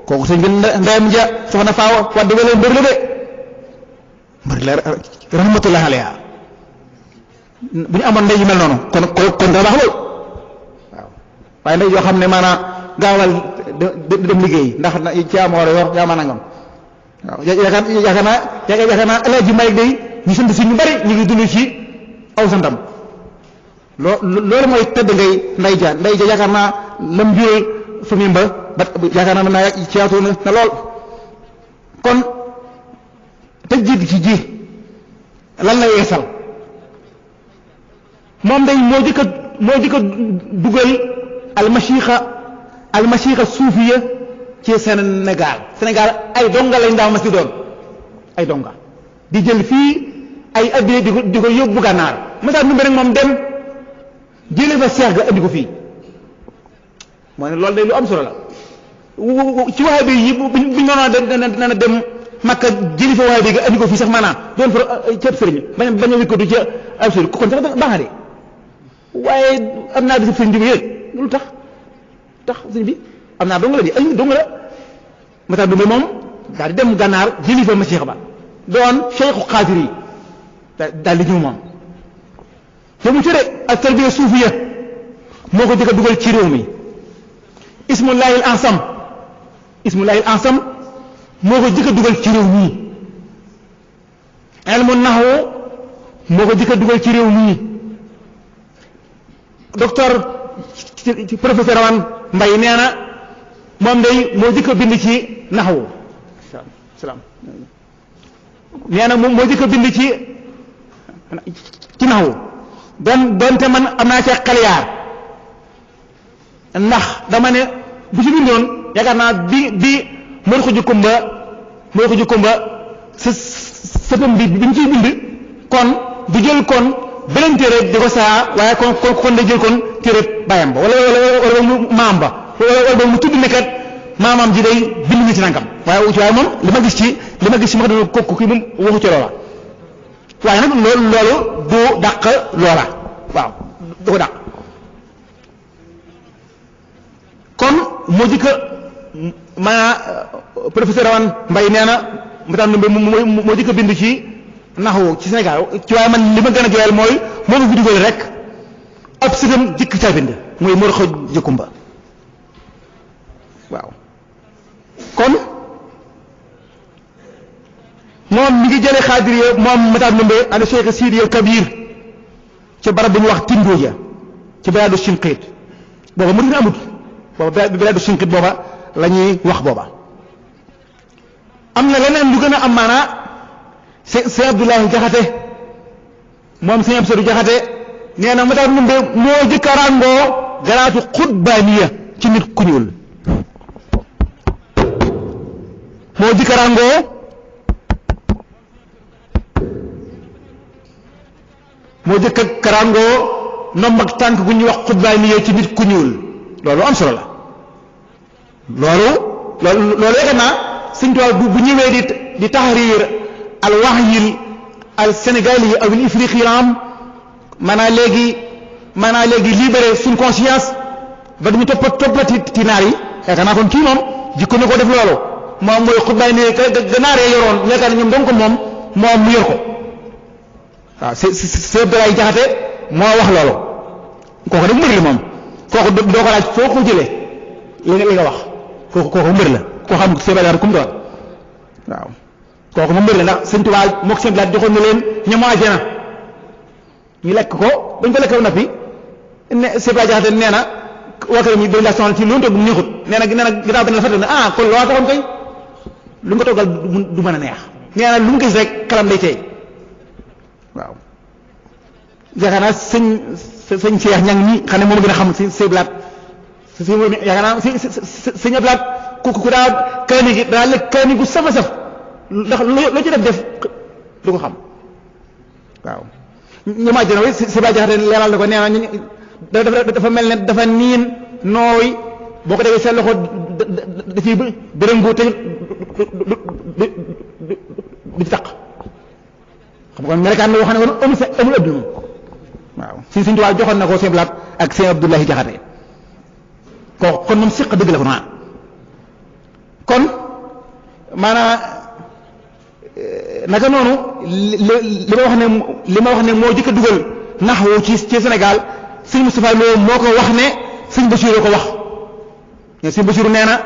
S2: kooku sëñ bi ndeyam ja soxna faawa wadde wala mbër la de mbër la rahmatullah alayha bu ñu amoon ndey yu mel noonu kon daa baax lool waaw waaye ndey yoo xam ne maanaam gaawal dem liggéey ndax yaa ma war a yor yaa ma nangam waaw yaakaar naa Alaaji Malik day ñu sant si ñu bari ñu ngi dund ci aw santam loolu mooy tëdd ngay ndey ja yaakaar naa lam jural famille ba yaakaar naa naa ci yaatu na lool kon tajdiid ci ji lan la yeesal moom day moo jëkk a dugal almasiixa suufiya ci Sénégal ay donga lañ daaw mas di doon ay donga di jël fii ay addiya di ko yóbbu gànnaar masaa numbe rek moom dem jële fa seex ga andi ko fii moo ne loolu day lu am solo la ci waxe bi yi buñ noona dem Makka jëli fa waxe bi ga andi ko fii sax maanaam doon fa ci ab sëriñ bañ a wékkatu ci ab sëriñ kon sax baax na de waaye am naa bisib sëriñ bi yéeg lu tax sëriñ bi am naa dong la di ay dong la masaa numbe moom daal di dem gànnaar jëli fa masiix ba doon Cheikhu Xaadir yi daal di ñëw moom te mu tudde ak tarbiya suufiya moo ko jëkk a dugal ci réew mi ismullahil ansam moo ko jëkk a dugal ci réew mi ilmu nahwu moo ko jëkk a dugal ci réew mi docteur professeur Awan Mbay nee na moom day moo jëkk a bind ci nahwu salaam nee na moo jëkk a bind ci nahwu doonte man am naa ci xaliyaar ndax dama ne bu ci bindoon yaakaar naa bi Mor Xuji Kumba sëtam bi ñu ciy bind kon du jël kon beneen téere di ko saa waaye kon day jël kon téere bàyyam ba wala mu maam ba wala mu tudd ne kat maamam ji day bind ñu ci nangam waaye moom li ma gis ci ma dama kooku kii moom waxu ci loola waaye nag loolu du dàq loola waaw du ko dàq kon moo jëkka professeur Awan Mbay nee na mbataan numbe moo jëkka bind ci naxwu ci Sénégal ci waaye man li ma gën a joyal mooy moo ko fi dugal rek ab sëtam jëkk ca bind mooy Mor Xuji Kumba waaw kon moom mi ngi jële xaadiriya moom mataat numbe ana Cheikh Sidi Kabir ci barab bu ñu wax Tindooja ci bilaadu Sinqiit booba mu amut booba bilaadu Sinqiit booba la ñuy wax booba am na leneen lu gën a am maanaa sëñ Abdoulahi Jaxate moom sëñ Abdou Jaxate nee na mataat numbe moo jëkk a ràngoo garaatu xutbaaniya ci nit ku ñuul moo jëkk a ràngoo moo jëkk a karangoo nomb ak tànk gu ñuy wax xutbaaniya ci nit ku ñuul loolu am solo la loolu yaakaar naa Sëñ Tuubaa bu ñëwee di tahrir al wahyil al sénégali aw al ifriqi am maanaa léegi libéré suñ conscience ba duñu toppati naar yi yaakaar naa kon kii moom jikko na ko def loolu moom mooy xutbaaniya ga naar ya yoroon yaakaar na ñoom donc moom mu yor ko waaw c'est Abdoulaye Jaxate moo wax loolu kooku nag mbër la moom kooku doo ko laaj foo ko jëlee li nga wax kooku mbër la koo xam seebaleer kum doon waaw kooku moom mbër la ndax Sëñ Tuubaa moo ko seen laaj joxoon na leen ñamu àjjana ñu lekk ko bañ ko lekk ba noppi ne Abdoulaye Jaxate nee na waa kër mi dañ la sonal ci lu mu togg neexut nee na ginnaaw benn la fàtte ne kon loo taxoon kay lu nga toggal du mën a neex nee na lu mu gis rek xelam day teey waaw yaakaar naa sëñ Cheikh Ñang ñi xam ne moom gën a xam si blaat si yaakaar naa sëñ blaat ku daa kaani gi daa lekk kaani gu saf a saf ndax loo ci def du ko xam waaw ñu ma jëna si ba jaxate leeral na ko nee na dafa mel ne dafa niin nooy boo ko defee sa loxo da ciy bërëngu te du ci taq xam nga merekaan la wax ne woon amul ëpp moom waaw Sëñ Tuubaa joxoon na ko seen blaat ak seen Abdoulahi Jaxate kon moom siq dëgg la ko naa kon maanaam naka noonu li ma wax ne moo jëkk a dugal naxwu ci Sénégal sëñ Moustapha Lo moo ko wax ne sëñ Bachir ko wax ne sëñ Bachir nee na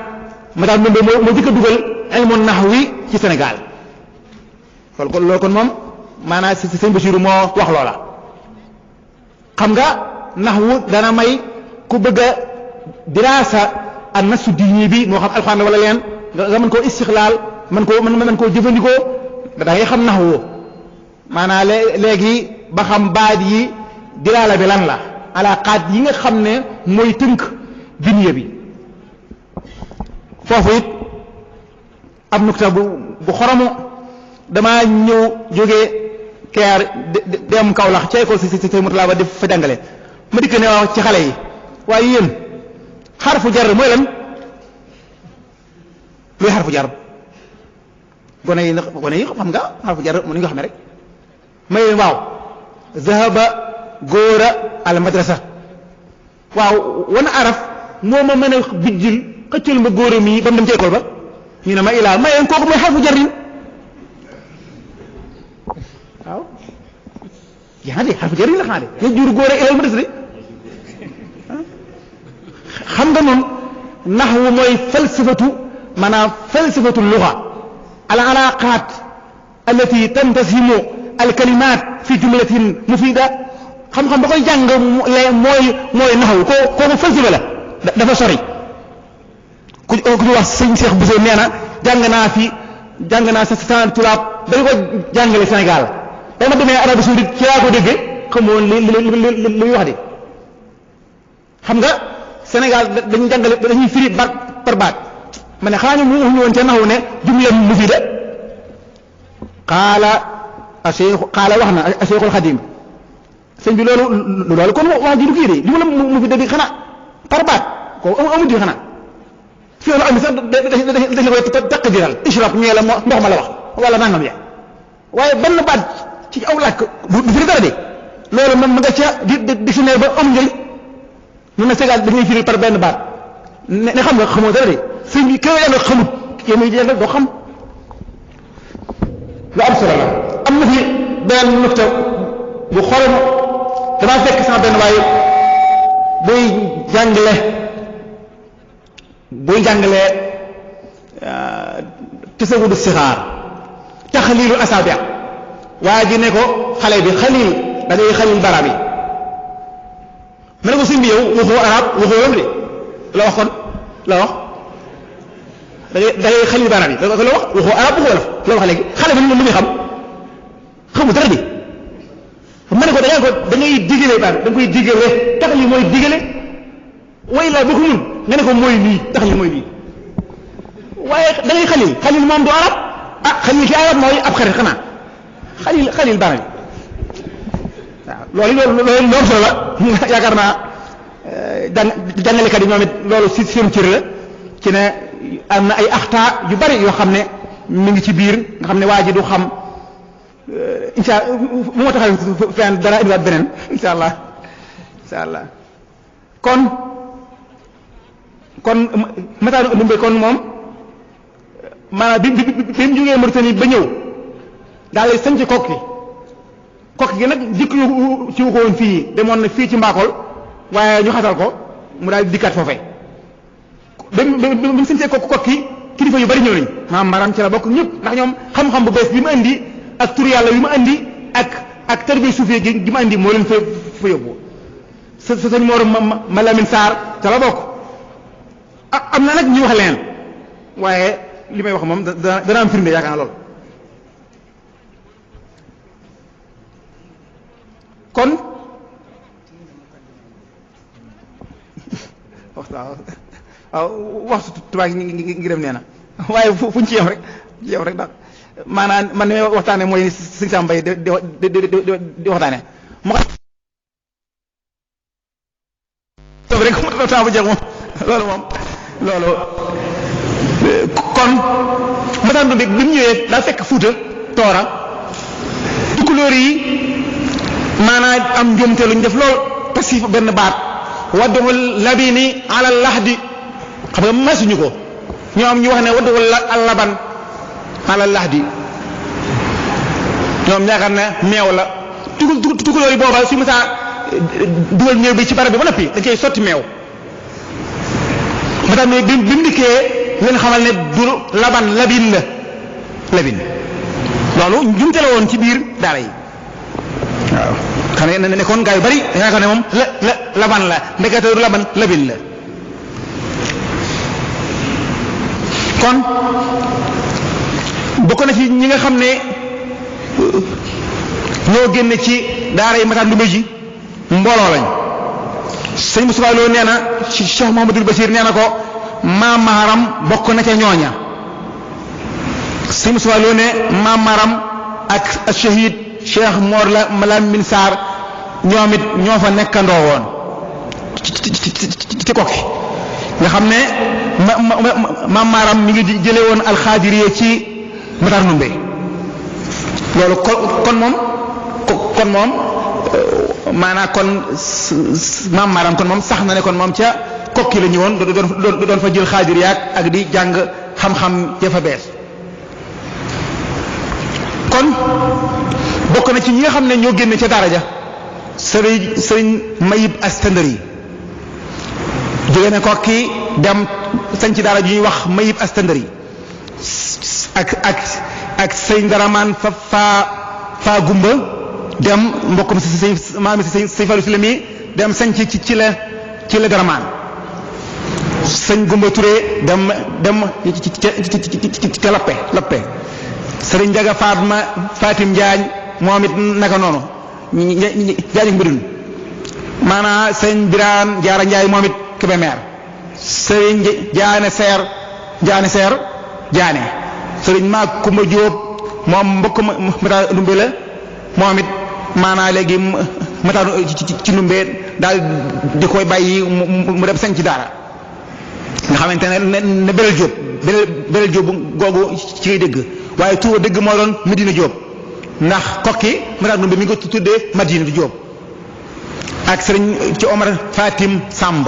S2: mataat numbe moo jëkk a dugal ilmu naxwi ci Sénégal loolu kon moom maanaam si sëñ Bachir moo wax loola xam nga naxwu dana may ku bëgg a diraasa an nasu diine bi moo xam alxuraan wala leen nga mën koo istixlaal mën koo jëfandikoo da ngay xam naxwu maanaam léegi ba xam baat yi dilaala bi lan la alaqaat yi nga xam ne mooy tënk biniya bi foofu it am nukta bu xoromu damaa ñëw jógee keer dem Kaolack ca école si mutala ba def fa jàngale ma dikk ne waaw ci xale yi waaye yéen xarfu jar mooy lan luy xarfu jar gone yi xam nga xarfu jar mu ni nga xam ne rek may leen waaw zahaba góora al madrasa waaw wan araf moo ma mën a bijjil xëccal ma góora mii ba mu dem ci école ba ñu ne ma ilaa may leen kooku mooy xarfu jar yi waaw yaa de xarfu jar yi la xanaa de ya jur góora ilal madrasa de xam nga noonu naxwu mooy falsafatu maanaam falsafatu luga al alaqat allati tantasimu al kalimat fi jumlatin mufida xam-xam ba koy jàng mooy naxwu kooku falsafa la dafa sori ku ñu wax sëñ Cheikh Bousso nee na jàng naa sa tulaab dañu ko jàngale Sénégal ba ma demee Arabie Saoudite ci laa ko déggee xamoon li wax de xam nga Sénégal dañuy jàngale dañuy firi baat par baat ma ne xanaa ñu woon ca naxwu ne jumla mufida qaala wax na Cheikhul Xadim sëñ bi loolu kon wax ji du kii de li mu la mufida di xanaa par baat ko amul di xanaa fi la am sax dañ la koy taqdiral ishrab ñee la ndox ma la wax wala nangam ya waaye benn baat ci aw laaj ko du firi dara de loolu moom ma nga ca dictionnaire ba am njëriñ ñu ne Sénégal dañuy firi par benn baat ne xam nga xamoo dara de sëñ bi kéw yàlla xamut yow muy jàng doo xam lu am solo la am na fi benn nukta bu xorom damaa fekk sama benn waaye buy jàngale tasawudu sixaar taxliilu asaabi waa ji ne ko xale bi xalil da ngay xalil baraab yi ma ne ko sëñ bi yow waxoo arab waxoo yom de la wax kon la wax da ngay xalil baraab yi la wax waxoo arab waxoo la wax léegi xale bi lu muy xam xamu dara di ma ne ko da ngay digale baat da nga koy digale tax li mooy digale way la boo ko mun nga ne ko mooy lii tax li mooy lii waaye da ngay xalil moom du arab ah xalil ci arab mooy ab xarit xanaa xalil baraab yi waaw loolu solo la yaakaar naa jàngalekat yi ñoom it loolu si seen cër la ci ne am na ay axtaa yu bari yoo xam ne mi ngi ci biir nga xam ne waa ji du xam incha allah bu ma taxawee fenn dana indiwaat beneen incha allah kon Matar Ndumbe kon moom maanaam bi mu jógee Mauritanie ba ñëw daal di sañ ci kokki gi nag jikk yu ci ko woon fii demoon na fii ci Mbakol waaye ñu xatal ko mu daal di dikkaat foofee ba mu sañcee kokki kilifa yu bari ñëw nañ maam maram ci la bokk ñëpp ndax ñoom xam-xam bu bees bi mu andi ak tur yàlla yu mu andi ak tarbiya suufee gi mu andi moo leen fa yóbbu sa sëñ Mor Malamine Sarr ca la bokk am na nag ñu wax leen waaye li may wax moom dana am firnde yaakaar naa lool kon waaw waxtu tubaab yi ngi dem nee na waaye fuñ ci yem rek daal maanaam man ni may waxtaane mooy sëñ Sam Mbaye di waxtaane moo xam rek mu temps bu jeex moom loolu kon Matar Ndumbe bi mu ñëwee daa fekk Fuuta Toora tukulóor yi maanaam am njuumte luñ def lool parce que benn baat waddul labini ala lahdi xam nga masuñu ko ñoom ñu wax ne waddul laban ala lahdi ñoom yaakaar ne meew la tukulóor yi booba su ma saa dugal meew bi ci barab bi ba noppi dañ koy sotti meew ba tax bi mu dikkee leen xamal ne du laban labin la labin loolu njumte la woon ci biir daara yi waaw xam ne kon gaa yu bari yaakaar ne moom laban la ndekete du laban labin la kon bokk na ci ñi nga xam ne ñoo génne ci daara yi Matar Ndumbe ji mbooloo lañ sëñ Moustapha Lo nee na Cheikh Mouhamadoul Bachir nee na ko maam Maharam bokk na ca ñooña sëñ Moustapha Lo ne maam Maharam ak shahid Cheikh Mor Lamine Sarr ñoom it ñoo fa nekkandoo woon ci Kokki nga xam ne maam Maharam mi ngi jële woon alxaadiriya ci Matar Ndumbe loolu kon moom maanaam kon maam Maram kon moom sax na ne kon moom ca Kokki la ñëwoon doon fa jël xaadir yaak ak di jàng xam-xam ja fa bees kon bokk na ci ñi nga xam ne ñoo génne ca daara ja sëriñ Mayib Astandari jóge ne Kokki dem sañ ci daara ju ñuy wax Mayib Astandari ak sëriñ Daraman fa gumba dem mbokkum si maam si sëñ Fallou Sylla mi dem sañ ci la Daraman sëñ Gumba Touré dem ca Lappe sëriñ Njaga Fatim Njaañ moom it naka noonu Njaañ ak Mbirun maanaam sëñ Biraan Jaara Njaay moom it Kébémer sëriñ Jaane Seer sëriñ Maag Kumba Jóob moom mbokk Matar Ndumbe la moom it maanaa léegi Matar ci Ndumbe daal di koy bàyyi mu dem sañ ci daara nga xamante ne Belel Jóob googu ci ngay dégg waaye tuuba dëgg moo doon Medina Jóob ndax Kokki Matar Ndumbe mi ngi ko tuddee Madina Jóob ak sëriñ ci Omar Fatim Samb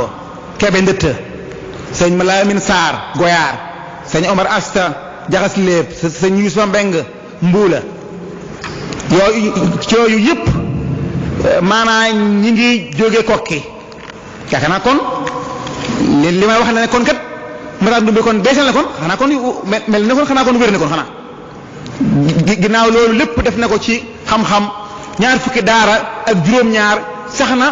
S2: Kebe Ndëtt sëriñ Malamine Sarr Goyaar sëriñ Omar Asta Jaxas Léeb sëriñ Yuusufa Mbeng Mbuula yooyu yëpp maanaam ñi ngi jóge Kokki yaakaar naa kon li may wax ne kon kat Matar Ndumbe kon beesal na kon xanaa kon mel na kon xanaa kon wér na kon xanaa ginnaaw loolu lépp def na ko ci xam-xam ñaar fukki daara ak juróom-ñaar sax na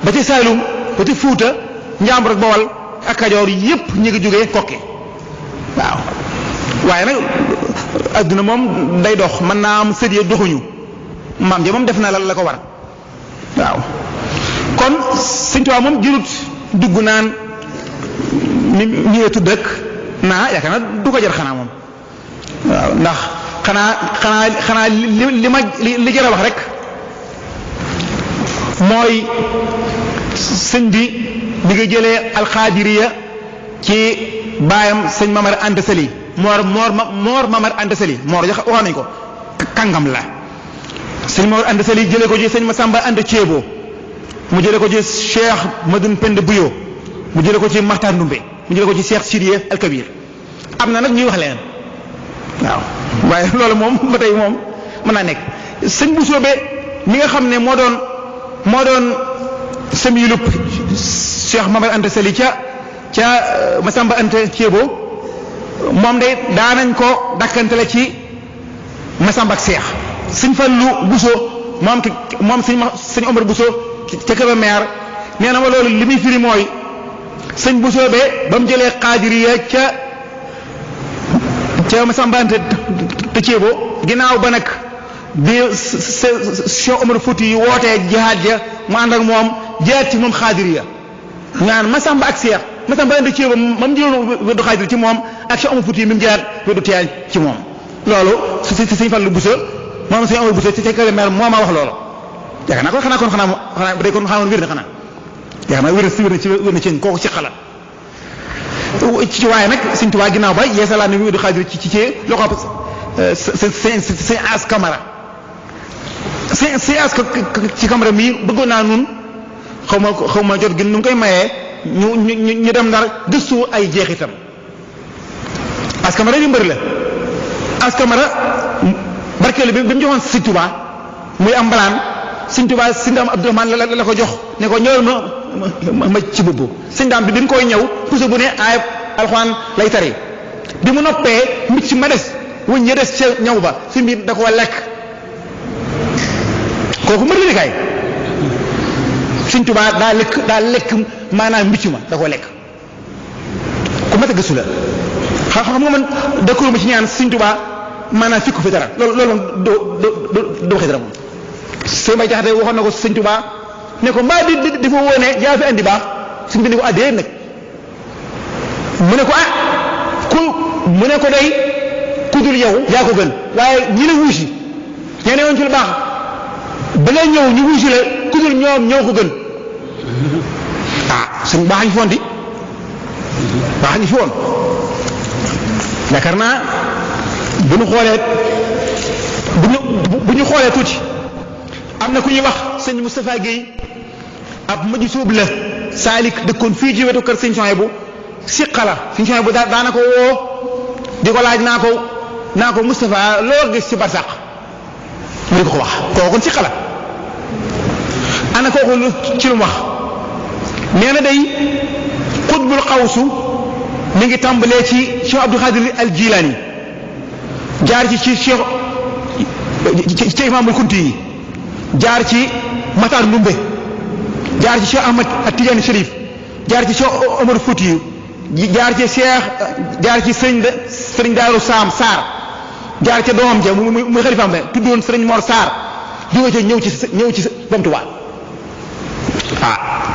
S2: ba ci Saalum ba ci Fuuta Njàmbur ak Bawol ak Kajoor yëpp ñu ngi jóge Kokki waaw waaye nag adduna moom day dox mën naa am sët yi doxuñu maam ja moom def na la ko war waaw kon Sëñ Tuubaa moom jërut dugg naan ni ñëwee tudd ak naa yaakaar naa du ko jar xanaa moom waaw ndax xanaa li jar a wax rek mooy sëñ bi nga jëlee alxaadiriya ci baayam sëñ Mamar Anta Sali Moor Mamar Anta Sali Moor wax nañ ko kàngam la sëñ Mamar Anta Sali jëlee ko ci sëñ Masamba Anta Ceebo mu jëlee ko ci Cheikh Madoun Pend Buyo mu jëlee ko ci Matar Ndumbe mu jëlee ko ci Cheikh Sidiye Al Kabir am na nag ñuy wax leen waaw waaye loolu moom ba tey moom mën naa nekk sëñ bu soobee mi nga xam ne moo doon sëmiyulub Cheikh Mamar Anta Sali ca Masamba Anta Ceebo moom day daanañ ko dakkantele ci Masamba ak Cheikh sëñ Fallu Buso moom sëñ Omar Buso ca Kébémer nee na ma loolu li muy firi mooy sëñ Buso be ba mu jëlee xaadiriya ca Masamba Anta Ceebo ginnaaw ba nag bi Cheikh Omar Fouti yi wootee jihaad ja mu ànd ak moom jihaad ci moom xaadiriya ñaan Masamba ak Cheikh Masamba Anta Ceebo mam jëloon weddu xaadir ci moom ak Cheikh Omar Fouti yi mi mu jihaad weddu tiyaan ci moom loolu sëñ Fallu Buso moom sëñ Omar Buso ci Kébémer moo ma wax loolu yaakaar naa kon xanaa ba day kon xamoon wér na xanaa yaakaar naa wér na ci kooku ci xalaat ci waaye nag Sëñ Tuubaa ginnaaw ba yeesalaat ne weddu xaadir ci loxo sëñ As Camara sëñ As ci Camara mii bëggoon naa nun xaw ma jot gi nu ngi koy mayee ñu dem Ndar gëstu ay jeexitam As Camara di mbër la As Camara barkeelu bi mu joxoon Sëñ Tuubaa muy am mbalaan Sëñ Tuubaa Sëñ Daam Abdourahmane la ko jox ne ko ñëwal ma ci bubbu Sëñ Daam bi mu koy ñëw puso bu ne ayib alxuraan lay tari bi mu noppee mbicc ma des wuñ ña des ca ñëw ba si mbir da koo lekk kooku mbër la kay Sëñ Tuubaa daa lekk maanaam mbicc ma da koo lekk ku mat a gëstu la xam nga man d'accord ma ci ñaan Sëñ Tuubaa maanaam fikku fi dara loolu moom doo waxee dara moom. sëñ Bay Jaxate waxoon na ko Sëñ Tuubaa ne ko mbaa dafa wone yaa fi andi baax suñ bi ne ko addee nag mu ne ko mu ne ko day ku dul yow yaa ko gën waaye ñi la wuusi ñee ne woon ci lu baax ba ngay ñëw ñu wuusi la ku dul ñoom ñoo ko gën suñ baax ñu fi woon di baax ñu fi woon yaakaar naa bu ñu xoolee tuuti am na ku ñuy wax sëñ Moustapha Guèye ab maju suub la saalik dëkkoon fii ci wetu kër sëñ Souhaïbou siqala sëñ Souhaïbou daana ko woo di ko laaj naa ko Moustapha loo gis ci barsàq mu di ko wax kooku siqala ana kooku ci lu mu wax nee na day xutbul xawsu mi ngi tàmbalee ci Cheikh Abdou Khadir al Jilani jaar ci Cheikh Imaamul Kunti yi jaar ci Matar Ndumbe jaar ci Cheikh Ahmad Tidiane Chérif jaar ci Cheikh Omar Fouti jaar ci sëriñ Daaru Saam Sarr jaar ca doomam ja muy xalifaam be tuddoon sëriñ Mor Sarr jóge ca ñëw ci Bam Tuubaa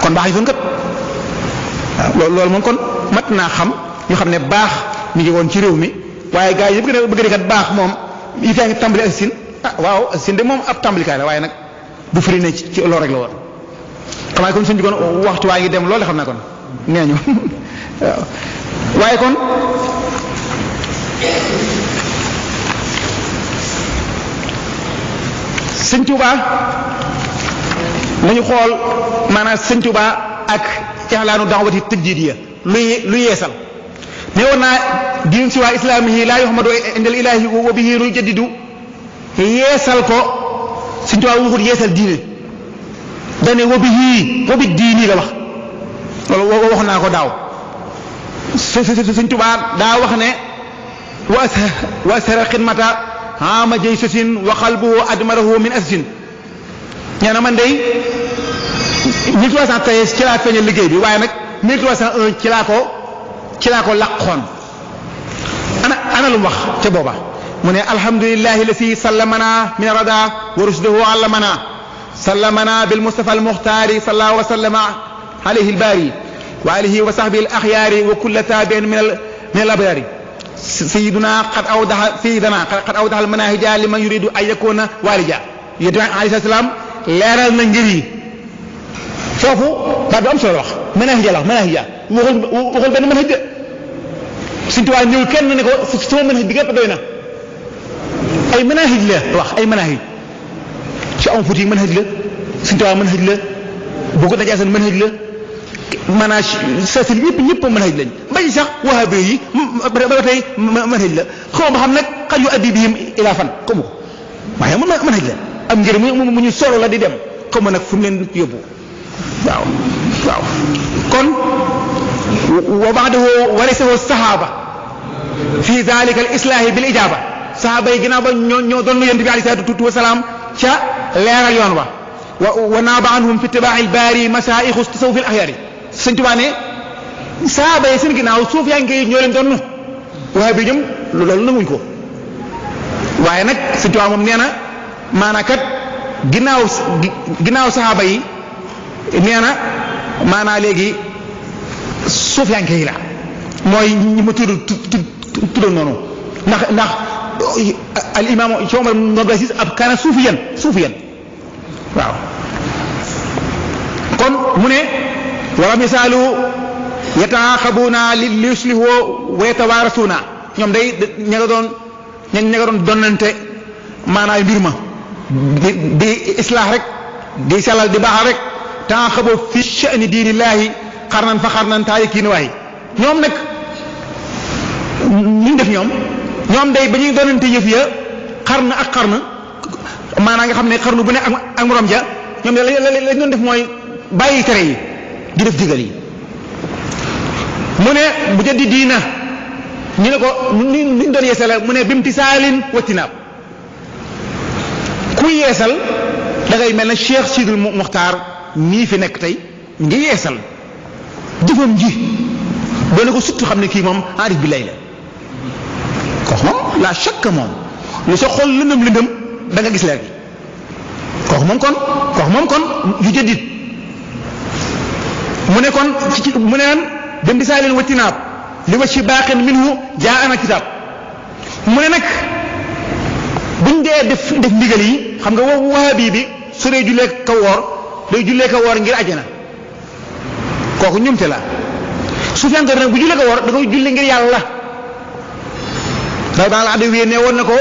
S2: kon baax yi foon kat loolu moom kon mat naa xam ñu xam ne baax mi ngi woon ci réew mi waaye gars yi yëpp gën a bëgg kat baax moom yi fee ngi tàmbali ak sin waaw sin de moom ab tàmbalikaay la waaye nag du firi ne ci loolu rek la woon xam naa kon suñ bi kon waxtu waa ngi dem loolu xam naa kon nee ñu waaw waaye kon Sëñ Tuubaa nañu xool maanaam Sëñ Tuubaa ak i'laanu da'wati tajdiidiyya lu yeesal ne woon naa diin si waa islaamihi laa yuhmadu indal ilaahi wa bihi yujaddidu yeesal ko Sëñ Tuubaa waxut yeesal diine dane wa bi diini la wax loolu wax naa ko daaw Sëñ Tuubaa daa wax ne wa asara xidmata ama jaysasin wa qalbuhu admarahu min assin nee na man day 1313 ci laa feeñal liggéey bi waaye nag 1301 ci laa ko laqoon ana lu mu wax ca booba mu ne alhamdulillahi lasi sallamana min rada wa rushdahu allamana sallamana bil mustafa al muxtaari salla wa sallama alayhi al baari wa alihi wa sahbihi al axyaari wa kulla taabiin min al abraari sayyiduna qad awdaha al manahija liman yuridu an yakuna walija yéen alayhi salaam leeral na ngir yi foofu baat bu am solo wax manahija la wax manahija waxul benn manhaj de Sëñ Tuubaa ñëw kenn ne ko sama manhaj bi gépp doy na ay manahij la wax ay manahij ci am futi manhaj la Sëñ Tuubaa manhaj la bu ko dajee seen manhaj la maanaam sasil ñëpp manhaj lañ mbay sax wahabi yi ba tey manhaj la xaw ma xam nag xaj yu addi bihim ila fan xamu ko waaye manhaj la am ngir mu ñu solo la di dem xaw ma nag fu mu leen yóbbu waaw kon wa ba'dahu warisahu sahaba fi dhalika al islahi bil ijaba sahaba yi ginnaaw ba ñoo doon yonent bi alayhi salaatu wa salaam ca leeral yoon wa naaba anhum fi itibaa'i al baari masaayixu tasawuf al axyaar yi Sëñ Tuubaa ne sahaba yi seen ginnaaw suuf yaa ngi ñoo leen doon waaye bi ñoom loolu nanguñ ko waaye nag Sëñ Tuubaa moom nee na maanaa kat ginnaaw sahaba yi nee na maanaa léegi suuf yaa ngi la mooy ñi ma tuddoon noonu ndax al imam ci Omar ibn Abdul Aziz ab kaana suufiyan waaw kon mu ne wala misaalu yataaxabuuna li yuslihu wa yatawaarasuuna ñoom day ña nga doon donnante maanaam mbir ma di islaax rek di sellal di baaxal rek taaxabu fi sha'ni diinillaahi xarnan fa xarnan taarikiin waaye ñoom nag li ñu def ñoom day ba ñuy doonante yëf ya xarn ak xarn maanaam nga xam ne xarnu bu ne ak morom ja ñoom lañ doon def mooy bàyyi tere yi di def digal yi mu ne bu jëddi diina ñu ne ko niñ doon yeesal mu ne bimtisaalin wattinaab kuy yeesal da ngay mel ne Cheikh Sidul Muxtaar mii fi nekk tey ngi yeesal jëfam ji doone ko surtout xam ne kii moom aarif bi lay la la chaque moom lu sa xol lëndëm da nga gis leer gi kooku moom kon yu jëddit mu ne kon mu ne naan dem di saa leen wattinaab li wa ci baaxen minhu jaa ana kitaab mu ne nag buñ dee def ndigal yi xam nga wahabi bi su dee jullee ka woor day jullee ka woor ngir àjjana kooku ñumte la su fekkee nag bu jullee ka woor da koy julli ngir yàlla daal la adda wéy ne woon na ko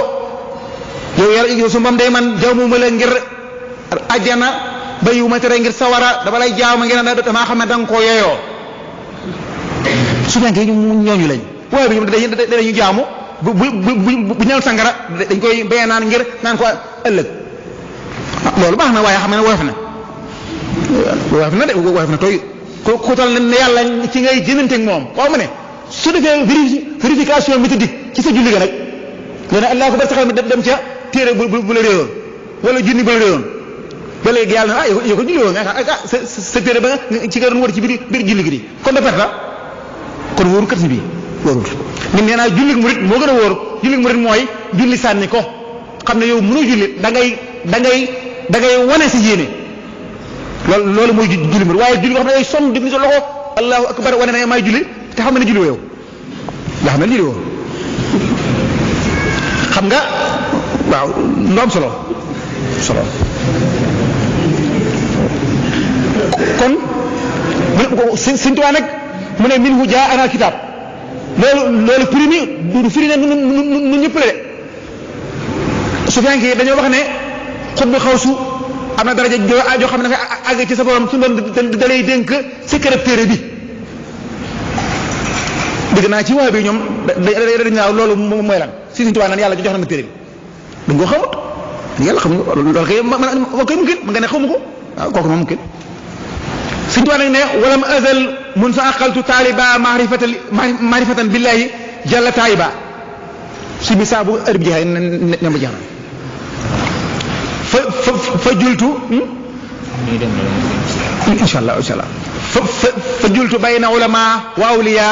S2: yow yàlla su mbam day man jaamuma la ngir àjjana bayiwuma tere ngir sawara dama lay jaama ngir damaa xam ne da nga koo yeyoo su fekkee ñooñu lañ waaye bi ñoom dañuy jaamu bu ñal sangara dañ koy béyee naan ngir naan ko ëllëg loolu baax na waaye xam ne woyof na tooy ku tal ne yàlla ci ngay jënanteeg moom waaw ma ne su defee vérification méthodique ci sa julli ga nag nga ne allah ko bar saxal mi dem ca téere bu la réewoon wala junni bu la réewoon ba léegi yàlla na yow ko julli woon nga sa téere ba nga ci nga doon wër ci biir julli gi di kon da perte la kon wóoru kat si bii wóorul nit nee naa julli murit moo gën a wóor julli murit mooy julli sànni ko xam ne yow mënoo julli da ngay wane sa yéene loolu mooy julli murit waaye julli nga xam ne day sonn def ni sa loxo allahu akbar wane na may julli te xam ne julli woo yow nga xam ne julli woo xam nga waaw lu am solo kon Sëñ Tuubaa nag mu ne minhu jaa ana kitaab loolu primi du firi ne nu ñëpp la de su fekkee dañoo wax ne xutbu xawsu am na daraja joo xam ne dafay àgg ci sa borom su doon da lay dénk secret téere bi dégg naa ci waa bi ñoom dañ naaw loolu mooy lan si Sëñ Tuubaa naan yàlla jox na ma téere bi dañ ko xamut yàlla xamuñu loolu kay koy mumkin ma nga ne xamu ko waaw kooku moom mumkin Sëñ Tuubaa nag ne walam azal mun sa aqaltu taaliba maarifatan billahi jalla taayiba si bi saa bu heure bi jeexee ne ma jeex na fa jultu insha allah fa jultu bayna ulama wa awliya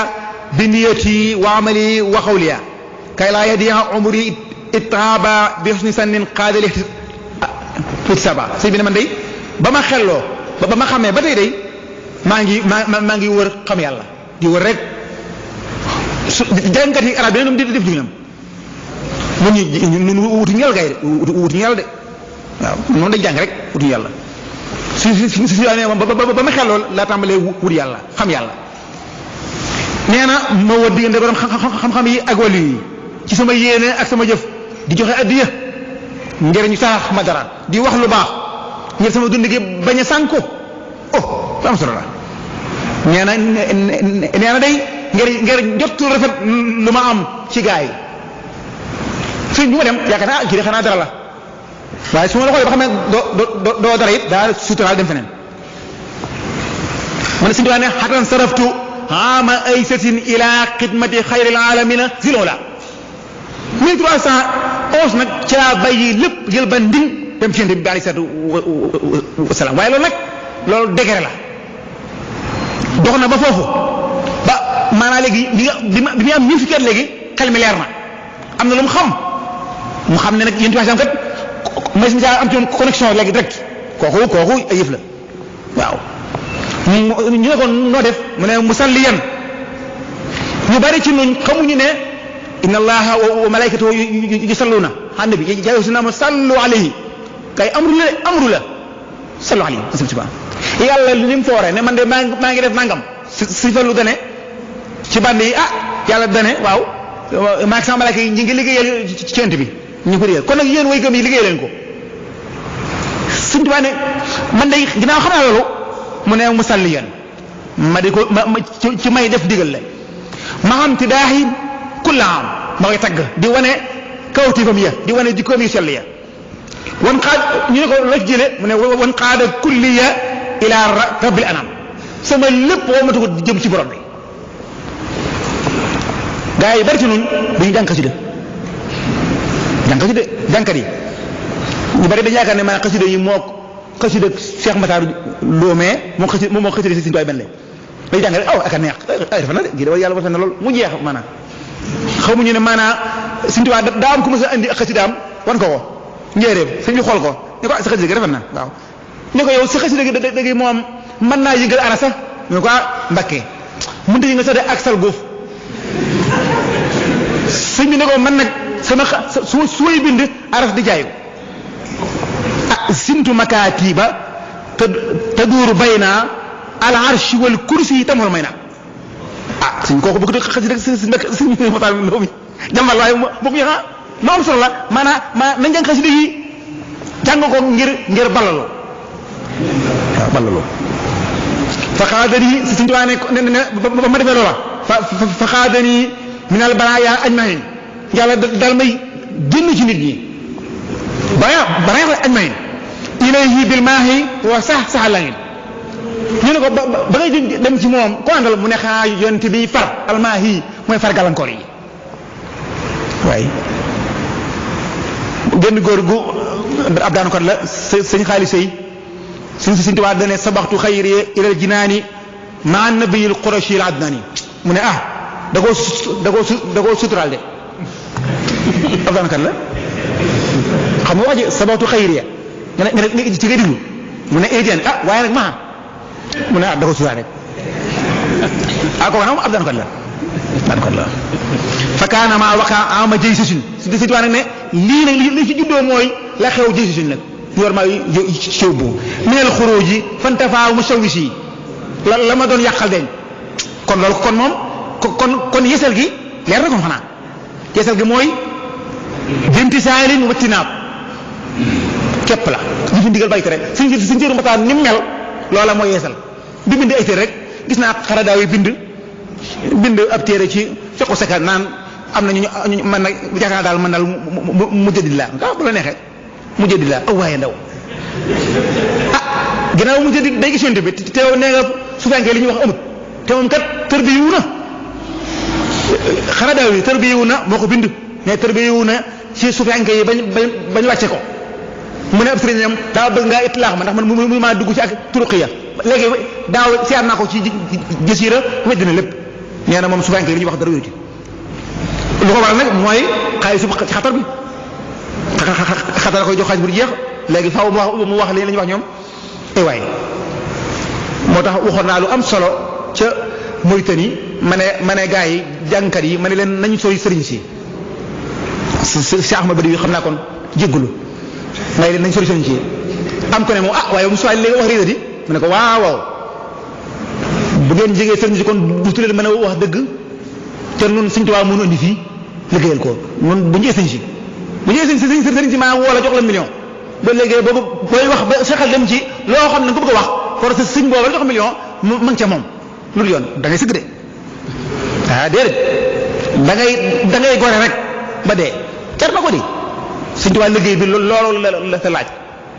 S2: bi niyati wa amali wa xawliya kay laa yadiya umri ittaaba bi husni sannin qaadali ihtisaba sëñ bi ne man day ba ma xelloo ba ma xamee ba tey day maa ngi wër xam yàlla di wër rek su jàngkat yi arab yi ñoom di def juñam ñun wutuñu yàlla gay de wutuñu yàlla de waaw moom dañ jàng rek wutuñu yàlla si ba ma xelloo laa tàmbalee wut yàlla xam yàlla nee na ma wër diggante borom xam-xam yi ak wàllu yi ci sama yéene ak sama jëf di joxe addiya njëriñu sax ma dara di wax lu baax ngir sama dund gi bañ a sànku lu am solo la nee na day ngir jottu rafet lu ma am ci gaa yi suñ bu ma dem yaakaar naa kii de xanaa dara la waaye su ma la xoolee ba xam ne doo dara it daa suturaal dem feneen man suñu ne xatan saraftu ama ay satin ila xidmati xayril alamina zilola 1311 nag ci laa bàyyi lépp jël ba nding dem ci yonent bi alayhi salaatu wasalaam waaye loolu nag loolu degré la dox na ba foofu ba maanaa léegi bi muy am 1000 fukki at léegi xel mi leer na am na lu mu xam ne nag yonent bi kat may si am ci woon connexion léegi direct kooku ay yëf la waaw ñu ne ko noo def mu ne musalliyan ñu bari ci ñun xamuñu ne inna allaha wa malaikatahu yusalluna ala nabi jaayusuna sallu alayhi kay amru la sallu alayhi yàlla li mu foore ne man de maa ngi def nangam si fallu dane ci band yi yàlla dane waaw maa ngi sama malaaka yi ñi ngi liggéeyal ci cent bi ñu ko liggéeyal kon nag yéen way gëm yi liggéey leen ko Sëñ Tuubaa ne man de ginnaaw xam naa loolu mu ne musalliyan ma di ko ci may def digal la ma xam ti daaxi kulla am ma koy tagg di wane kawtifam ya di wane jikkoom yu sell ya wan xaad ñu ne ko la ci jële mu ne wan xaada kulliya ila rabbil anam sama lépp woo ma ko jëm ci borom bi gaa yi bari ci nun duñu jàng xasida jàngkat yi ñu bari dañu yaakaar ne maanaam xasida yi moo xasida Cheikh Matar Loomee moo xasida si Sëñ Tuubaa benn day jàng rek ak a neex ay dafa na de gii da yàlla dafa na lool mu jeex maanaam xamuñu ne maanaam Sëñ Tuubaa daa am ku mës a indi ak xasidaam wan ko njéeréem sëñ bi xool ko ne ko sa xasida gi rafet na waaw ne ko yow si xasida gi dëgg moom mën naa yëngal ana sax mu ne ko Mbakke mënut a yëngal sax de ak sal góof sëñ bi ne ko man nag sama su may bind araf di jaayu simtu makaatiba taduuru bayna al arshi wal kursi tamul may naa suñ kooku bëgg xasida suñ mataal loo mi jàmbal waaye boobu yéex lu am solo la maanaam nañ jàng xasida yi jàng ko ngir ballaloo waaw ballaloo fa xaadani suñ tuwaa ne ba ma defee loola fa xaadani minal baraaya ajmahin yàlla daal may génn ci nit ñi baraaya ajmahin ilayhi bil maahi wa sax la ngeen ñu ne ko ba ngay dem ci moom ko àndal mu ne xaa yonte bi far almaahi mooy far gàllankoor yi waaye genn góor gu ab daanukat la sëñ xaalis sëy suñ tubaab dane sabaxtu xayri ilal jinaani maa nabiyil qurashi al adnani mu ne da koo suturaal de ab daanukat la xam nga wax ji sabaxtu xayri nga ne ci ngay diglu mu ne édiane waaye nag maa mu ne da ko suturaal rek kooku nag ab daanukat la fa kaana maa waqa ama jëy sisin si tuwaa nag ne lii nag li ci juddoo mooy la xew jëy sisin nag yor maa sew bu minel xuruji fantafaaw musawis yi la ma doon yàqal deñ kon loolu kon moom kon yesel gi leer na ko xanaa yesel gi mooy binti saalin wattinaab képp la ñu fi ndigal bayte rek suñ cëru mbataan ni mel loola mooy yeesal bi bind ay téere rek gis naa xaradaaw yi bind ab téere ci fiqu sakar naan am na ñu man nag jaakaar naa daal man daal mu jëddi laa bu la neexee mu jëddi laa waaye ndaw ginnaaw mu jëddi day gis yonte bi teew nee nga su fekkee li ñuy wax amut te moom kat tërbiyewu na xaradaaw yi tërbiyewu na moo ko bind mais tërbiyewu na ci su fekkee yi bañ wàcce ko mu ne ab sëriñam daa bëgg ngaa itlaax ma ndax man mu maa dugg ci ak turuqiya léegi daaw siyaar naa ko ci jasiira weddi na lépp nee na moom su fekkee li ñuy wax dara wéeru ci lu ko waral nag mooy xaalisu ci xatar bi xatar koy jox xaalis bu jeex léegi faaw mu wax li la ñuy wax ñoom waay moo tax waxoon naa lu am solo ca Mauritanie ma ne gars yi jàngkat yi ma ne leen nañu sori sëriñ si Cheikh Ahmad Badawi xam naa kon jéggulu may leen nañ sori sëriñ si am ko ne moom waaye mu suwaay léegi wax réeda di mu ne ko waaw bu ngeen jegee sëriñ si kon du leen mën a wax dëgg te nun Sëriñ Tuubaa mënu indi fii liggéeyal ko nun bu ñu sëriñ si sëriñ si maa woo la jox la million ba léegi boobu booy wax ba sa xel dem ci loo xam ne nga bëgg a wax parce que sëñ boobu la jox million mu ngi ca moom lu yoon da ngay sëgg de déedéet da ngay gore rek ba dee jar na ko di Sëriñ Tuubaa liggéey bi loolu la sa laaj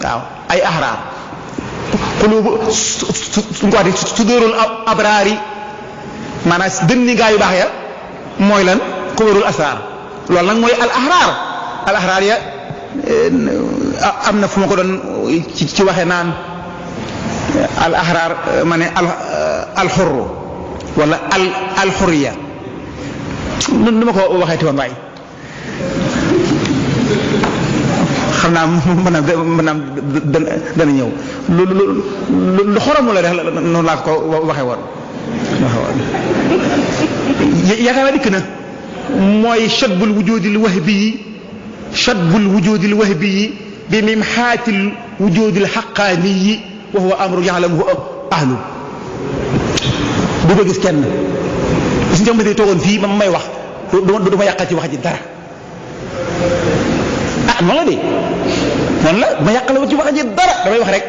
S2: waaw ay ahraar xulubu su ko waxee su dóorul abraar yi maanaam dënni gaa yu baax ya mooy lan xubarul asraar loolu nag mooy al ahraar ya am na fu ma ko doon ci waxee naan al ahraar ma ne al xurru wala al xurriya nu ma ko waxee ti woon waay xam naa mën dana ñëw lu xoromu la def noonu laa ko waxee woon yaakaar naa dikk na mooy chatbul wujudil wahbi bi mimhaatil wujudil haqqaani wa huwa amru ya'lamuhu ahlu bu ko gis kenn gis nga ma toogoon fii ma may wax du ma yàqal ci wax ji dara noonu la de noonu la ma yàqal ci wax ji dara damay wax rek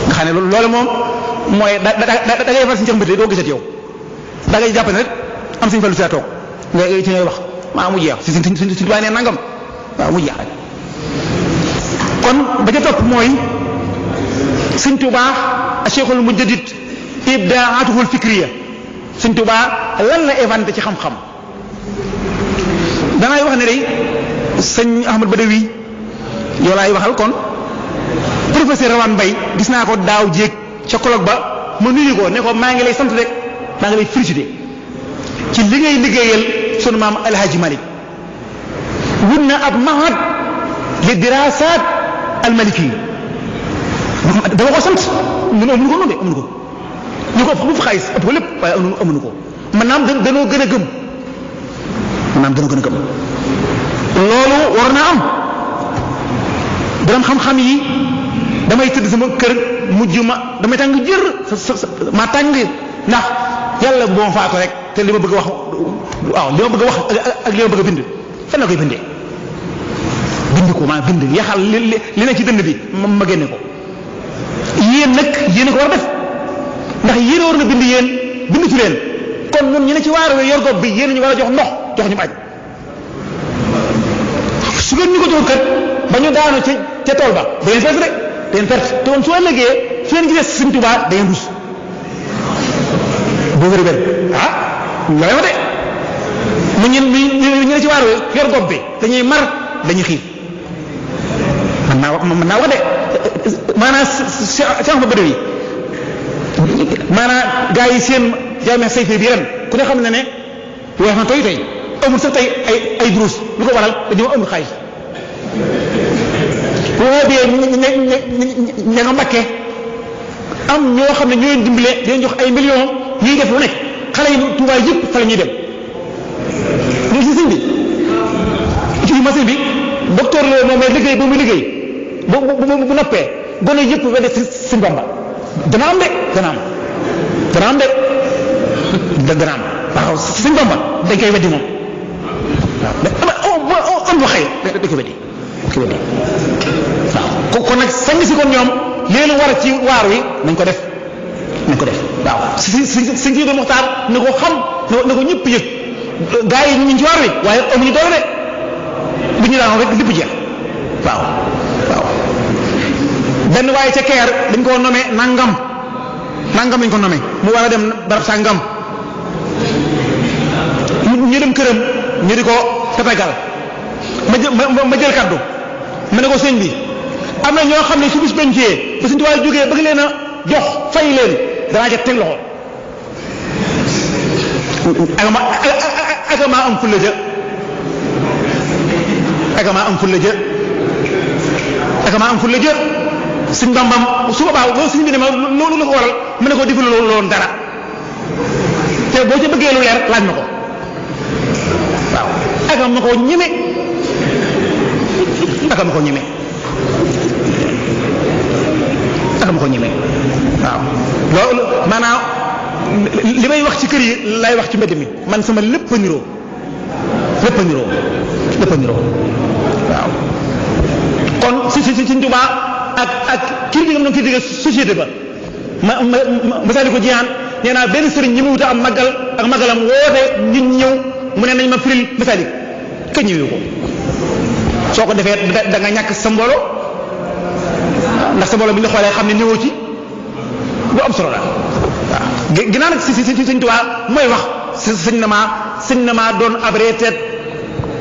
S2: nga xam ne loolu moom mooy da ngay far si njëx mbir doo gisat yow da ngay jàpp ne rek am suñu fa lu si toog nga ci ngay wax maa mu jeex si tubaab nee nangam waaw mu jeex rek kon ba ca topp mooy Sëñ Tuubaa Cheikhul Mujaddid ibdaatuhul fikriya Sëñ Tuubaa lan la inventé ci xam-xam danay wax ne day sëñ Ahmad Badawi yow laay waxal kon professeur Rawane Mbaye gis naa ko daaw jéeg ca colloque ba ma nuyu ko ne ko maa ngi lay sant rek maa ngi lay félicité ci li ngay liggéeyal sunu maam Alhaji Malik wut na ab mahad li dirasat almaliki dama ko sant ñun amuñu ko noonu de amuñu ko ñu ko fu xaalis ëpp ko lépp waaye amuñu ko maanaam danoo gën a gëm loolu war naa am borom xam-xam yi damay tëdd sama kër mujj ma damay tàng jër ma tàng ndax yàlla boo ma faatu rek te li ma bëgg a wax waaw li ma bëgg a wax ak li ma bëgg a bind fan la koy bindee bind ko maa bind yaxal li ne ci dënn bi ma génne ko yéen nag yéen a ko war a def ndax yéen a war na bind yéen bind ci leen kon ñun ñu ne ci waar wi yor gob bi yéen ñu war a jox ndox jox ñu aj su ngeen ñu ko jox kat ba ñu daanu ca tool ba da ngeen perte rek da ngeen perte te kon su ëllëgee su ngeen gisee Sëñ Tuubaa da ngeen rus boo wér wér nga ma de ñu ne ci waar wi yor gob bi dañuy mar dañuy xiif mën naa wax de maanaam Cheikh ba bëri maanaam gars yi seen jaamee sayfee bi ren ku ne xam ne weex na tey amul sax tey ay durus lu ko waral dañoo amul xaalis boo bee ña nga Mbakke am ñoo xam ne ñoo leen dimbale di leen jox ay millions ñuy def lu nekk xale yi Tuubaa yëpp fa la ñuy dem ñu si sëñ bi ci machine bi docteur la moom liggéey ba muy liggéey bu noppee gone yëpp wedde Sëñ Bamba dana am waaw Sëñ Bamba dañ koy weddi moom waaw am waxee dañ koy weddi waaw kon nag sang si kon ñoom leen war a ci waar wi nañ ko def waaw si do Muxtaar na ko xam na ko ñëpp yëg gaa yi ñu ci waar wi waaye amuñu doole de bu ñu daan rek lépp jeex waaw benn waaye ca keer dañ ko nommé nangam lañ ko nommé mu war a dem barab sàngam ñu dem këram ñu di ko tatagal ma jël kaddu ma ne ko sëñ bi am na ñoo xam ne su bis bencee ba Sëñ Tuubaa jógee bëgg leen a jox fay leen danaa ca teg loxo akama am fulla ja Sëñ Bambam su boobaa loolu sëñ bi ne ma loolu la ko waral ma ne ko defal loolu dara te boo ca bëggee lu leer laaj ma ko waaw akam ma ko ñeme waaw loolu maanaam li may wax ci kër yi lay wax ci mbedd mi man sama lépp a niroo waaw kon Sëñ Tuubaa ak critique am na critique société ba masali ko jiyaan nee naa benn sëriñ ñi mu wuta am màggal ak màggalam woote nit ñëw mu ne nañ ma firil masalik ka ñëwee ko soo ko defee da nga ñàkk sa mbooloo ndax sa mbooloo bi ñu xoolee xam ne ñëwoo ci lu am solo la waaw ginnaaw nag si Sëñ Tuubaa mooy wax sëñ na maa doon ab reeteet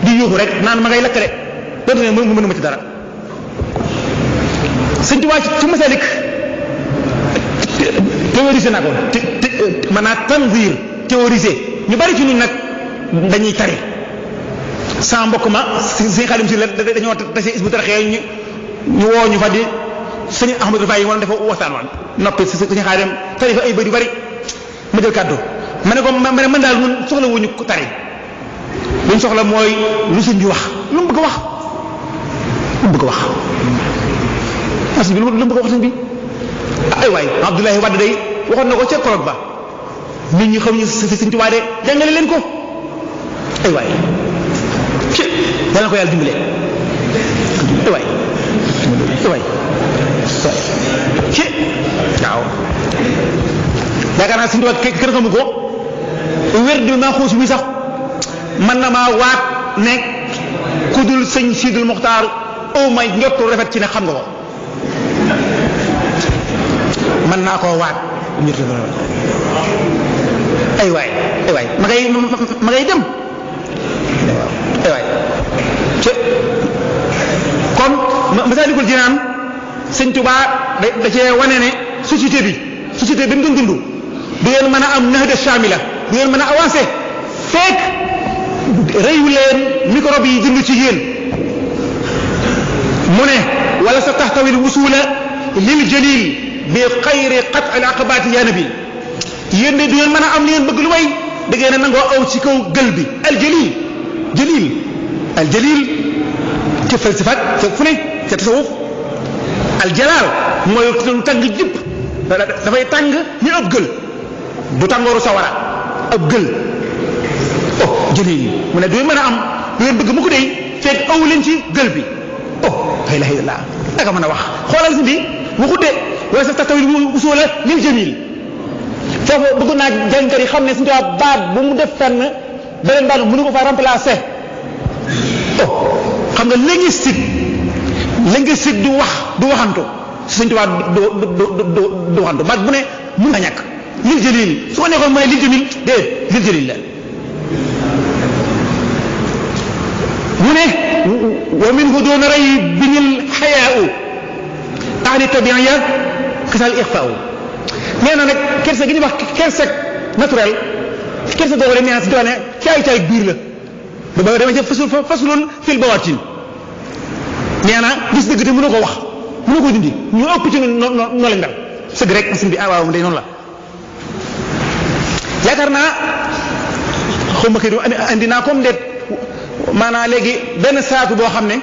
S2: di yuuxu rek naan ma ngay lakk de doonte ne mënuma ci dara Sëñ Tuubaa ci masalik théorisé naa ko maanaam tanzir théorisé ñu bari ci ñun nag dañuy tari sama mbokk ma sëñ Xaadim si la dañoo tase Hizbut Tarqiyyah ñu woo ñu fa di sëñ Ahmadou Faye yi wala dafa waxtaan woon noppi sëñ Xaadim tari fa ay bëri yu bari ma jël kàddu ma ne ko man daal mun soxla wuñu tari luñ soxla mooy lu sëñ bi wax lu mu bëgg a wax sëñ bi lu mu bëgg a wax sëñ bi ay waay Abdoulaye Wade day waxoon na ko ca kolog ba nit ñi xam ñu Sëñ Tuubaa de jàngale leen ko ay waay ci dana ko yàlla dimbale ay waay ci waaw yaakaar naa Sëñ Tuubaa kenn xamu ko wér di maa xuus mi sax man na maa waat ne ku dul sëñ Sidul Muxtaar au moins njottu rafet ci ne xam nga ko mën naa koo waat ay waay ma ngay dem ay waay kon Masaalikul Jinaan Sëñ Tuubaa da cee wane ne société bi mu doon dund du ngeen mën a am nahda shamila du ngeen mën a avancé fekk reyu leen microbe yi dund ci yéen mu ne wala sa taxtawi l wusula lil jalil bi xayri qat al aqabati ya nabi yéen de du ngeen mën a am li ngeen bëgg lu may da ngeen a nangoo aw ci kaw gël bi al jalil ci falsifat ca fu ne ca tasawuf al jalal mooy lu tàng jëpp dafay tàng ñu ëpp gël du tàngooru sawara ëpp gël oh jalil mu ne du ngeen mën a am lu ngeen bëgg mu ko dey fekk aw leen ci gël bi oh la ilaha illallah naka mën a wax xoolal si bi waxut de wala sa taxtawil usula lil jamil foofu bëgg naa jàngkat yi xam ne suñu tubaab baat bu mu def fenn beneen baat mënu ko fa remplacer oh xam nga linguistique du waxantu suñu tubaab du waxantu baat bu ne mën na ñàkk lil jalil su ko nekkoon mooy lil jamil déedéet lil jalil la mu ne wa minhu doona rey binil xayaau taani tabiya kasal ixfaaw nee na nag kersa gi ñuy wax kersa naturel kersa googu nee na si doone caay biir la ba dama ca fasulun fil bawaatin nee na gis dëgg te mënoo ko wax mënoo ko dindi ñu ëpp ci noo lañ dal sëgg rek sin bi waaw day noonu la yaakaar naa xawma kay andi naa comme déet maanaam léegi benn saatu boo xam ne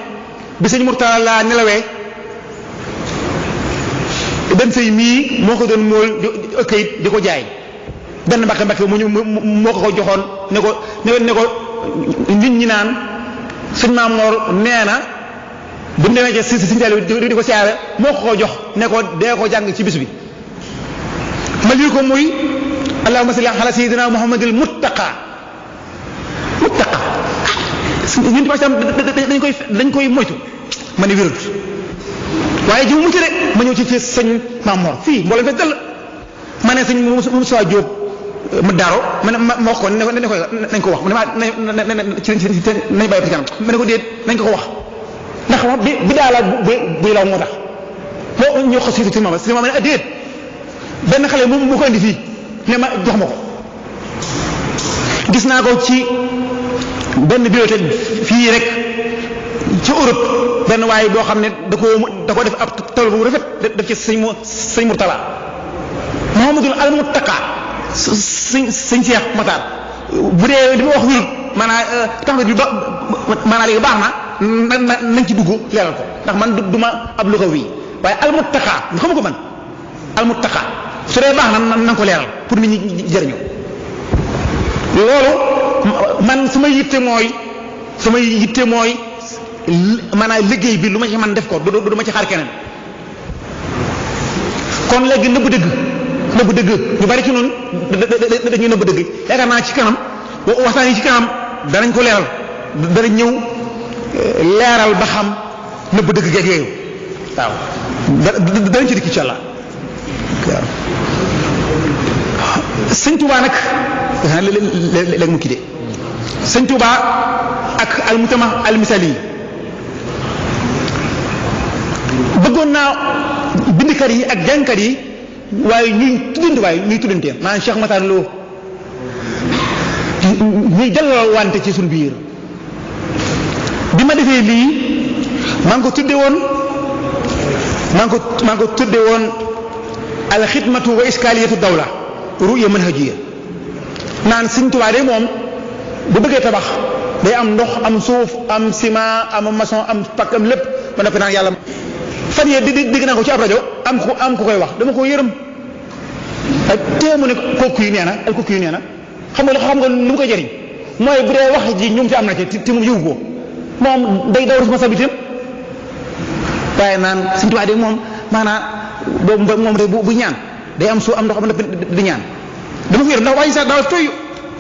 S2: bi sëñ Murtala laa nelawee benn sëy mii moo ko doon mool këyit di ko jaay benn mbàkke moo ko joxoon ne ko nit ñi naan sëñ Maam Mor nee na bu mu demee ci sëñ Saliou di ko siyaare moo ko jox ne ko dee ko jàng ci bis bi ma lii ko muy allahumma salli ala sayyidina muhammadil muttaqa ñun par exemple dañ koy moytu ma ne wérut waaye ji mu mucc rek ma ñëw ci sëñ Maam Mor fii mboolem fes dal ma ne sëñ Moussa Diop mu daaro ma wax ko ne ko nañ ko wax mu ne ma nañ bàyyi ko ci kanam ma ne ko déet nañ ko wax ndax wax bi daala buy law moo tax moo ñoo ko si maam si maam ne déet benn xale mu ko indi fii ne ma jox ma ko gis naa ko ci benn bibliothèque fii rek ci Europe benn waaye boo xam ne da ko def ab tableau bu rafet def ci sëñ Murtala Muhammadul al Muttaqa sëñ Cheikh Matar bu dee li ma wax wérut maanaam tax bi ba maanaam léegi baax na nañ ci dugg leeral ko ndax man du ma ab lu ko wii waaye al Muttaqa nga xam ko man al Muttaqa su dee baax na ko leeral pour nit ñi jëriñu loolu man sama yitte mooy maanaam liggéey bi lu ma ci man def ko du ma ci xaar keneen kon léegi nëbb dëgg ñu bari ci noonu dañuy nëbb dëgg yaakaar naa ci kanam waxtaan yi ci kanam danañ ko leeral danañ ñëw leeral ba xam nëbb dëgg geeg yooyu waaw danañ ci dikk incha allah waaw sëñ Tuubaa nag léegi mu kii de sëñ Tuubaa ak almutama almisali bëggoon naa bindkat yi ak jàngkat yi waaye ñuy tuddante maanaam Cheikh Matar Lo ñuy delloo wante ci suñ biir bi ma defee lii maa ngi ko tudde woon alxidmatu wa iskaliyatu dawla ruya manhajiya naan Sëñ Tuubaa de moom bu bëggee tabax day am ndox am suuf am ciment am maçon am pak am lépp ba noppi naan yàlla fan yee dégg naa ko ci ab rajo am ku koy wax dama ko yërëm ak tee mu ne kooku yi nee na xam nga lu mu koy jëriñ mooy bu dee wax ji ñoom ci am na ci te moom yëgu ko moom day daw responsabilité waaye naan Sëñ Tuubaa de moom maanaam boobu moom tey bu ñaan day am suuf am ndox am lépp di ñaan dama ko yërëm ndax waaye sax daaw tooy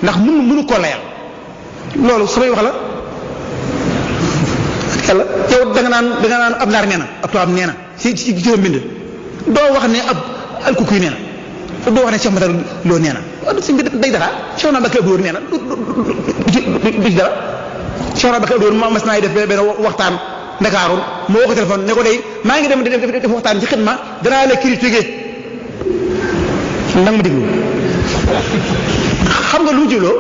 S2: ndax mënu ko layal loolu samay wax la yàlla yow da nga naan ab naar nee na ab tubaab nee na ci sa mbind doo wax ne ab alkukuy nee na doo wax ne Cheikh Matar Lo nee na suñ bi day dara Cheikh Bakay Abdou nee na du ci dara Cheikh Bakay Abdou mas naa def benn waxtaan Ndakaaru moo woo ko téléphone ne ko day maa ngi dem def waxtaan ci xidma danaa la critiquer nang ma déglu xam nga lu mu jubloo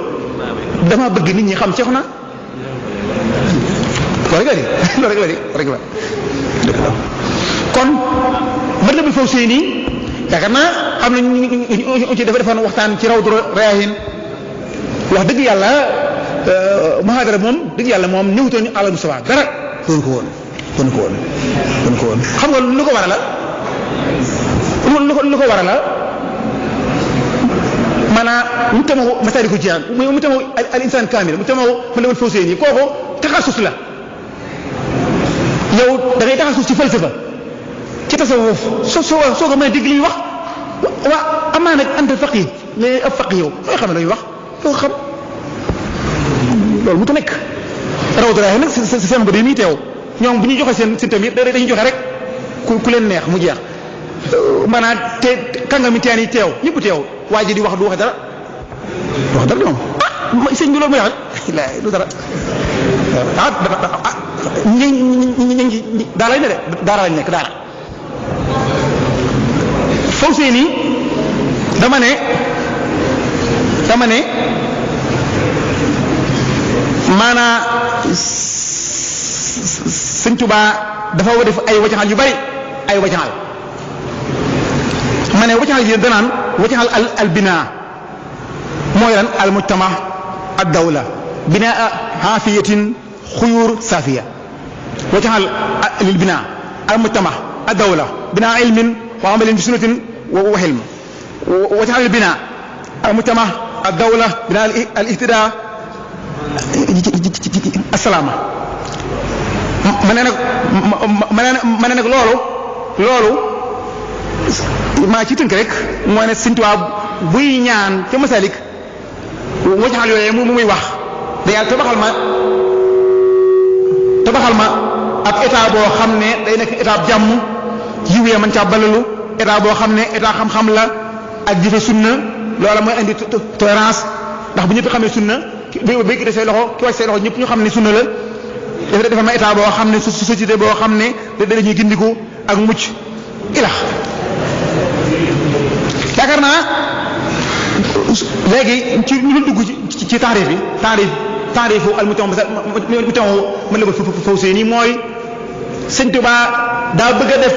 S2: dama bëgg nit ñi xam Cheikh na loolu rek la kon Matlabul Fawzayni yaakaar naa am na ñu ci dafa defoon waxtaan ci Rawdu Rayaahiin wax dëgg yàlla muhaadara moom dëgg yàlla moom ñëwutoon ala Mustafa dara doon ko woon xam nga lu ko waral lu ko waral maanaam mu tamaw Masaalikul Jinaan mu tamaw al insaan kaamil mu tamaw Matlabul Fawzayni kooku taxasus la yow da ngay taxasus ci falsafa ci tasawuf soo ko mën a dégg li ñuy wax waa amaa nag anta faqih mais ab faqih yow fooy xam ne la ñuy wax doo xam loolu mu ta nekk Rawdu Rayaahiin nag seen ba muy teew ñoom bu ñuy joxe seen tamit dañuy joxe rek ku leen neex mu jeex maanaam te kàngami teen yi teew ñëpp teew waa ji di wax du waxe dara ñoom sëñ bi loolu mooy wax du dara ñi daara lañ ne de daara lañ nekk daara Fawzayni dama ne maanaa Sëñ Tuubaa dafa def ay wacaxal yu bari ay wacaxal ma ne wacaxal yi danaan wacaxal al binaa mooy lan al mujtama ad dawla binaa xaafiyatin xuyuur saafiya wacaxal lil binaa al mujtama ad dawla binaa ilmin wa amalin bi sunnatin wa xilm wacaxal lil binaa al mujtama ad dawla binaa al ihtidaa asalaama ma ne nag loolu maa ci tënk rek mooy ne Sëñ Tuubaa buy ñaan ca Masalik wajaxal yooyee mu muy wax da yàlla tabaxal ma ab état boo xam ne day nekk état jàmm yiwee man caa balalu état boo xam ne état xam-xam la ak jëfe sunna loola mooy indi tolérance ndax bu ñëpp xamee sunna bi ki de say loxo ki wàcc say loxo ñëpp ñu xam ne sunna la dafa ma état boo xam ne société boo xam ne dañuy gindiku ak mucc ilax yaakaar naa léegi ci ñu dugg ci taarif yi taarifu al mujtama Matlabul Fawzayni mooy Sëñ Tuubaa daa bëgg a def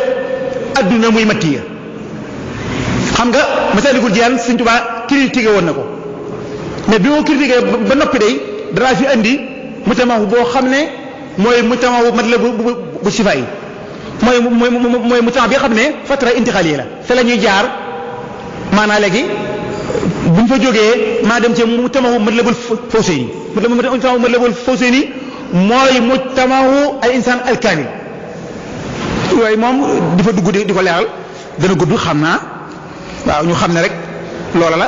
S2: adduna muy mattiya xam nga Masaalikul Jinaan Sëñ Tuubaa critiqué woon na ko mais bi moo critiqué ba noppi day danaa fi andi mujtama boo xam ne mooy mujtama bu sifa yi mooy mujtama bi nga xam ne fatra intixaali la te la ñuy jaar maanaa léegi bu ñu fa jógee maa dem ci mujtama Matlabul Fawzayni mujtama Matlabul Fawzayni mooy mujtama al insaan al kaamil yooyu moom di fa dugg di ko leeral dana gudd xam naa waaw ñu xam ne rek loola la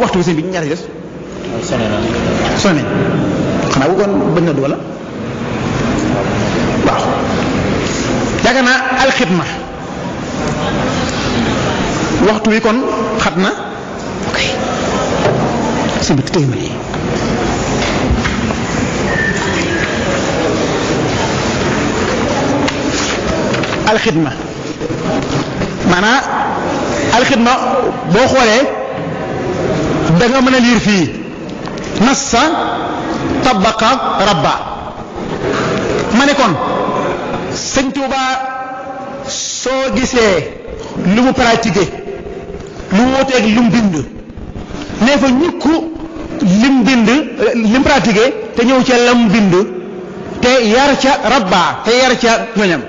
S2: waxtu bi sëñ bi ñaata ci des. sonné nañ xanaa bu kon bañ na du wala waaw yaakaar naa alxidma waxtu wi kon xat na ok sëñ bi tey ma lii alxidma maanaam alxidma boo xoolee da nga mën a liir fii nassa tabaqa rabba ma ne kon Sëñ Tuubaa soo gisee lu mu pratiqué lu wóoteeg lu mu bind nee fa ñukku lim bind lim pratiqué te ñëw ca lam bind te yar ca rabba te yar ca ñoñam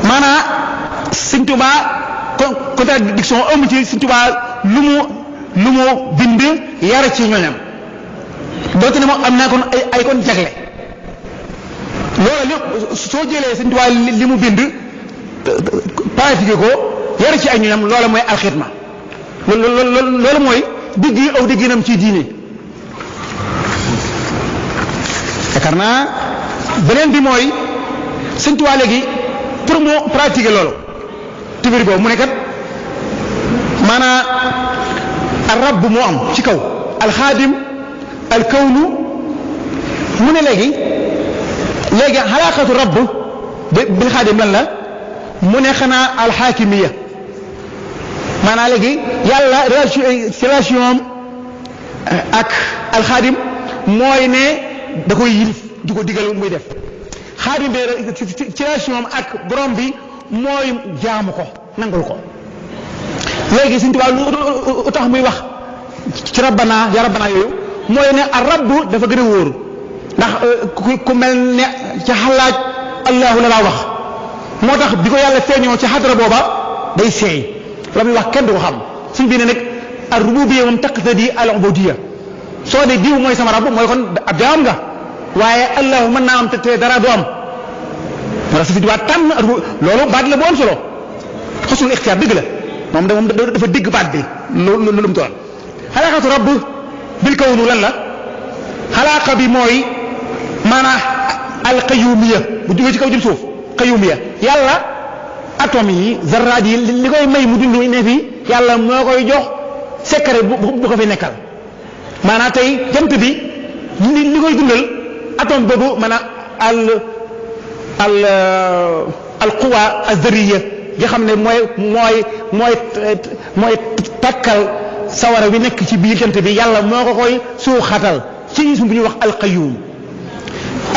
S2: maanaam Sëñ Tuubaa contradiction amu ci Sëñ Tuubaa lu mu bind yar ci ñoñam donte ne moom am naa kon ay kon jagle loolu lépp soo jëlee Sëñ Tuubaa li mu bind pratiqué ko yar ci ay ñoñam loola mooy alxidma loolu mooy digg aw digginam ci diine yaakaar naa beneen bi mooy Sëñ Tuubaa léegi pour mu pratiquer loolu tibir boobu mu ne kat maanaam arab moo am ci kaw alxaadim alkawnu mu ne léegi xalaaqatu rabb bil xaadim lan la mu ne xanaa alxaakimiya maanaam léegi yàlla relation am ak alxaadim mooy ne da koy yilif di ko digal muy def. xaadim bi ci relation ak borom bi mooy jaamu ko nangul ko léegi Sëñ Tuubaa lu tax muy wax ci rabbana ya rabbana yooyu mooy ne ar rabbu dafa gën a wóor ndax ku mel ne ca xalaaj allahu la laa wax moo tax bi ko yàlla feeñoo ci xadra booba day seey la muy wax kenn du ko xam suñ bi ne nag ar rububiyya moom taqtadi al ubudiyya soo ne diw mooy sama rabb mooy kon ab jaam nga waaye allahu mën naa am te dara du am wala su fi diwaat tànn loolu baat la bu am solo xosul ixtiyaar dëgg la moom dafa digg baat bi lu mu toll xalaaqatu rabb bil kawnu lan la xalaaqa bi mooy maanaam al qayyumiyya bu jógee ci kaw jëm suuf qayyumiyya yàlla atome yi zarraat yi li koy may mu dund ne fi yàlla moo koy jox secret bu ko fi nekkal maanaam tey jant bi li koy dundal atome boobu maanaam al quwa az-zarriya nga xam ne mooy takkal sawara wi nekk ci biir jant bi yàlla moo ko koy suuxatal ci ism bu ñuy wax al-qayyum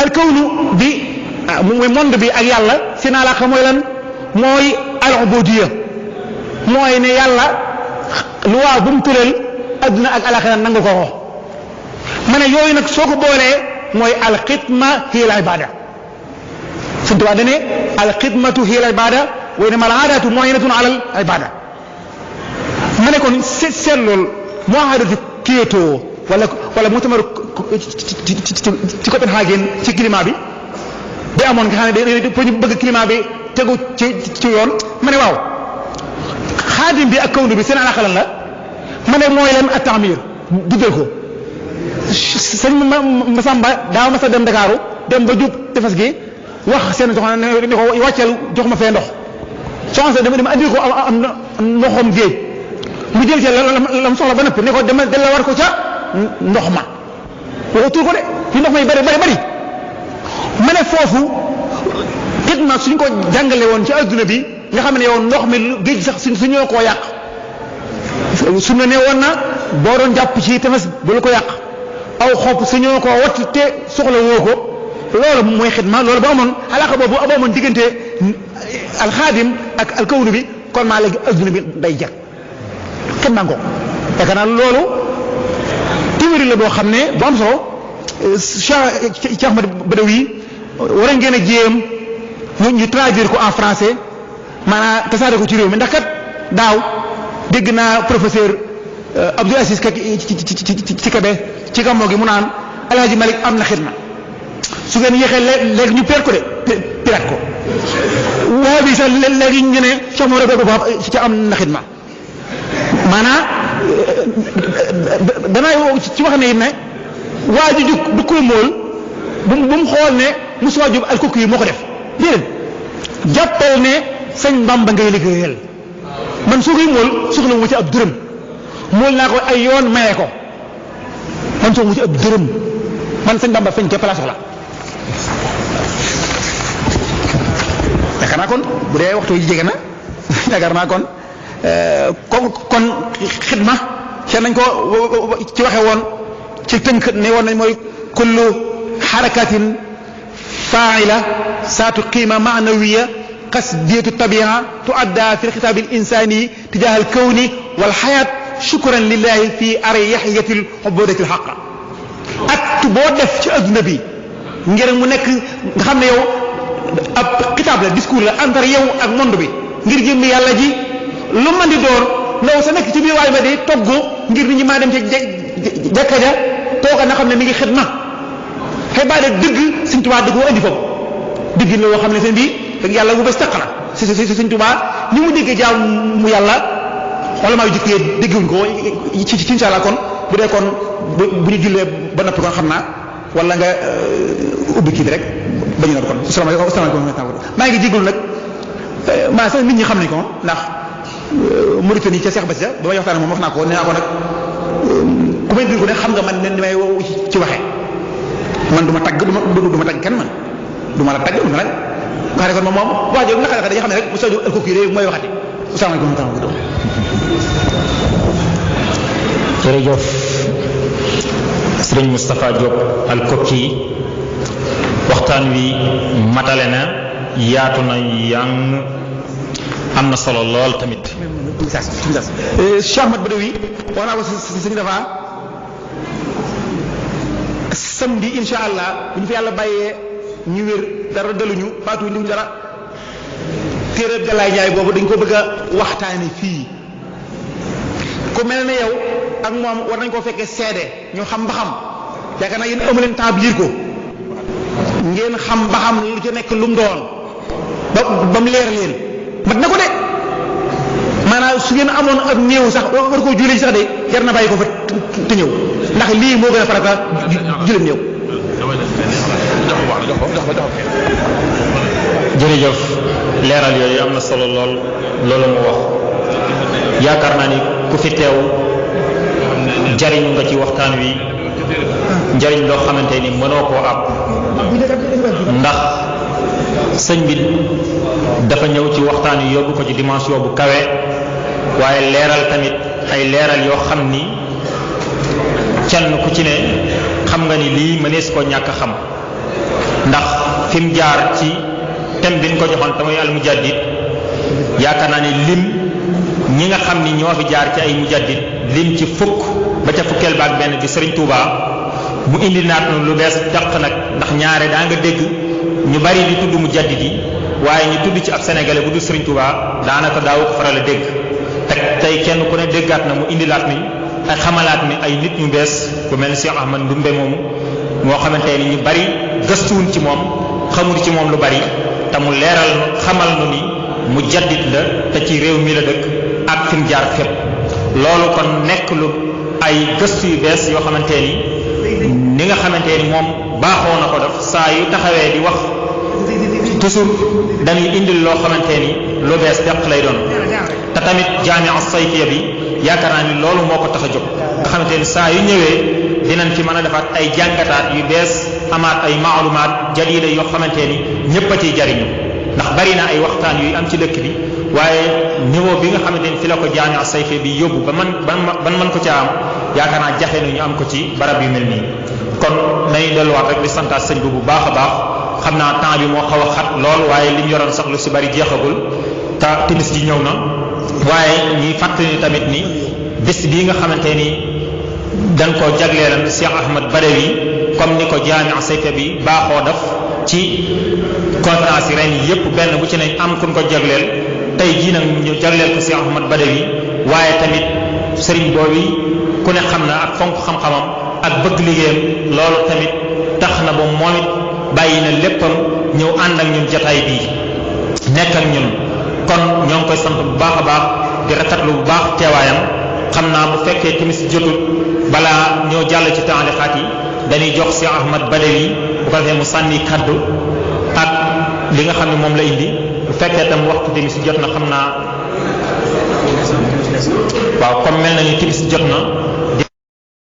S2: al-kawnu bi mooy monde bi ak yàlla seen alaaka mooy lan mooy al-ubudiyya mooy ne yàlla lu waa bu mu tëral adduna ak alaxira nangu ko ma ne yooyu nag soo ko boolee mooy al-xidma hiya al-ibada Sëñ Tuubaa dane al-xidmatu hiya al-ibada wa innama al-aadatu mu'inatun ala al-ibada ma ne kon seet loolu muahadatu Kyoto wala mu'tamar ci Copenhagen ci climat bi amoon nga xam ne pour ñu bëgg climat bi tegu ci yoon ma ne waaw xaadim bi ak kawnu bi seen alaaka lan la ma ne mooy leen at-ta'mir dugal ko sëñ Masamba daaw ma sa dem Dakaaru dem ba jub tefes gi wax seen soxna ne ko wàcceel jox ma fee ndox soxna sa dama andi ko am ndoxam géej mu jël ci la mu soxla ba nëpp ne ko dama della war ko ca ndox ma waxu tur ko de fi ndox may bari ma ne foofu xidma suñ ko jàngale woon ci adduna bi nga xam ne yow ndox mi géej sax suñoo koo yàq su ne woon na boo doon jàpp ci tefes bu la ko yàq aw xob suñoo koo watt te soxla woo ko loolu mooy xidma loolu ba amoon alaaka boobu ba amoon diggante alxaadim ak alkawnu bi kon maa léegi adduna bi day jag xidma ko yaakaar naa loolu téeméeri la boo xam ne bu am solo Cheikh Ahmad Badawi war ngeen a jéem ñu traduire ko en français maanaam tasaare ko ci réew mi ndax kat daaw dégg naa professeur Abdou Aziz Ka ci Kébé ci gàmmoo gi mu naan Alhaji Malick am na xidma su ngeen yéexee léegi ñu per ko de pirat ko waa bi sax léegi ñu ne Cheikh Mamadou Baba ci am na xidma maanaam danay ci wax ne it ne waa ji jug du koy mool bu mu xool ne Moussa Diop al-Kokki yi moo ko def déedéet jàppal ne sëñ Bamba ngay liggéeyal man soo koy mool soxla mu ci ab dërëm mool naa ko ay yoon maye ko man soxla mu ci ab dërëm man sëñ Bamba fañ képp laa soxla yaakaar naa kon bu dee waxtu yi jege na yaakaar naa kon xidma seen nañ ko ci waxe woon ci tënk ne woon nañ mooy kullu xarakatin faa'ila saatu qiima ma'nawiya qasdiyatu tabi'a tu'adda fi al-khitaab al-insani tijaah al-kawni wal hayat shukran lillahi fi aryaxiyati al-ubudati al-haqq acte boo def ci adduna bi ngir mu nekk nga xam ne yow ab xitaab la discours la entre yow ak monde bi ngir jëmmi yàlla ji lu mën di door ndaw sa nekk ci biir waay ba di togg ngir nit ñi maa dem ci jàkka ja tooga na xam ne mi ngi xidma xibaar dëgg Sëñ Tuubaa dëgg woo indi foofu dëgg la woo xam ne seen bii dëgg yàlla bu bees taq la si Sëñ Tuubaa ni mu déggee jaam mu yàlla xoolal maa yu jëkkee dégguñ ko ci incha allah kon bu dee kon bu ñu jullee ba noppi kon xam naa wala nga ubbi kii bi rek ba ñu noot kon asalaamaaleykum maa ngi jégalu nag maa sax nit ñi xam nañ ko ndax Mauritanie ca Cheikh Bassia ba may waxtaan moom wax naa ko nee naa ko nag ku may déglu ne xam nga man ni may ci waxee man du ma tagg du ma tagg kenn man du ma la tagg du ma la nga xam ne kon moom waa jooju naka la dañuy xam ne rek Moussa Diop al-Kokki yi mooy waxati asalaamaaleykum wa rahmatulah.
S1: jërëjëf
S3: sëriñ Moustapha Diop al-Kokki waxtaan wi matale na yaatu na yang am na solo lool tamit.
S2: Cheikh Ahmad Badawi wax naa ko si sëñ dafa samedi insha allah bu ñu fi yàlla bàyyee ñu wér dara daluñu faatu ndiwuñu dara téere Galaay Njaay boobu dañ ko bëgg a waxtaane fii ku mel ne yow ak moom war nañ koo fekkee seede ñu xam ba xam yaakaar naa yéen amu leen temps bi liir ko ngeen xam ba xam lu ci nekk lu mu doon ba mu leer leen mat na ko de maanaam su ngeen amoon ak néew sax war koo julli sax de jar na bàyyi ko fa te ñëw ndax lii moo gën a farata julli néew.
S3: jërëjëf leeral yooyu am na solo lool loolu mu wax yaakaar naa ni ku fi teew jariñu nga ci waxtaan wi njariñ loo xamante ni mënoo koo ab ndax sëñ bi dafa ñëw ci waxtaan wi yóbbu ko ci dimension bu kawe waaye leeral tamit ay leeral yoo xam ni kenn ku ci ne xam nga ni lii mënees koo ñàkk xam ndax fi mu jaar ci thème bi ñu ko joxoon te mooy al mujaddid yaakaar naa ni lim ñi nga xam ni ñoo fi jaar ci ay mujaddid lim ci fukk ba ca fukkeel baak benn di Serigne Touba mu indi naat lu bees dàq nag ndax ñaare daa nga dégg ñu bari di tudd mujaddid yi waaye ñu tudd ci ab sénégalais bu dul Serigne Touba daanaka daawu ko faral a dégg te tey kenn ku ne déggaat na mu indilaat ni ak xamalaat ni ay nit ñu bees ku mel ni Cheikh Ahmad Ndumbe moomu moo xamante ni ñu bari gëstuwuñ ci moom xamul ci moom lu bari te mu leeral xamal nu ni mujaddid la te ci réew mi la dëkk ak fi mu jaar fépp loolu kon nekk lu ay gëstu yu bees yoo xamante ni nga xamante ni moom baaxoo na ko def saa yu taxawee di wax toujours dañuy indil loo xamante ni lu bees deq lay doon te tamit jaamia sayfiya bi yaakaar naa ni loolu moo ko tax a jóg nga xamante ni saa yu ñëwee dinañ ci mën a defaat ay jàngataat yu bees amaat ay maalumaat jadida yoo xamante ni ñëpp a ciy jariñu ndax bari na ay waxtaan yuy am ci dëkk bi waaye niveau bi nga xamante ni fi la ko jaamia sayfiya bi yóbbu ba man ko ca am yaakaar naa jafe na ñu am ko ci barab yu mel nii kon nañu delluwaat rek di santaat sëñ bi bu baax a baax xam naa temps bi moo xaw a xat lool waaye li ñu yoroon sax lu si bari jeexagul te timis ji ñëw na waaye ñuy fàttali tamit ni bés bii nga xamante ni dañ koo jagleelan Cheikh Ahmad Badawi comme ni ko jaamia sayfiya bi baaxoo def ci conférence yi ren yépp benn bu ci nañ am kuñ ko jagleel tey jii nag ñu jagleel ko Cheikh Ahmad Badawi waaye tamit sëriñ boobu ku ne xam na ak fonk xam-xamam ak bëgg liggéeyam loolu tamit tax na ba moom it bàyyi na léppam ñëw ànd ak ñun jataay bii nekk ak ñun kon ñoo ngi koy sant bu baax a baax di rafetlu bu baax teewaayam xam naa bu fekkee timis jotul balaa ñoo jàll ci taalixaat yi dañuy jox Cheikh Ahmad Badawi bu ko defee mu sànni kaddu ak li nga xam ne moom la indi bu fekkee tam waxtu timis jot na xam naa waaw comme mel na ni timis jot na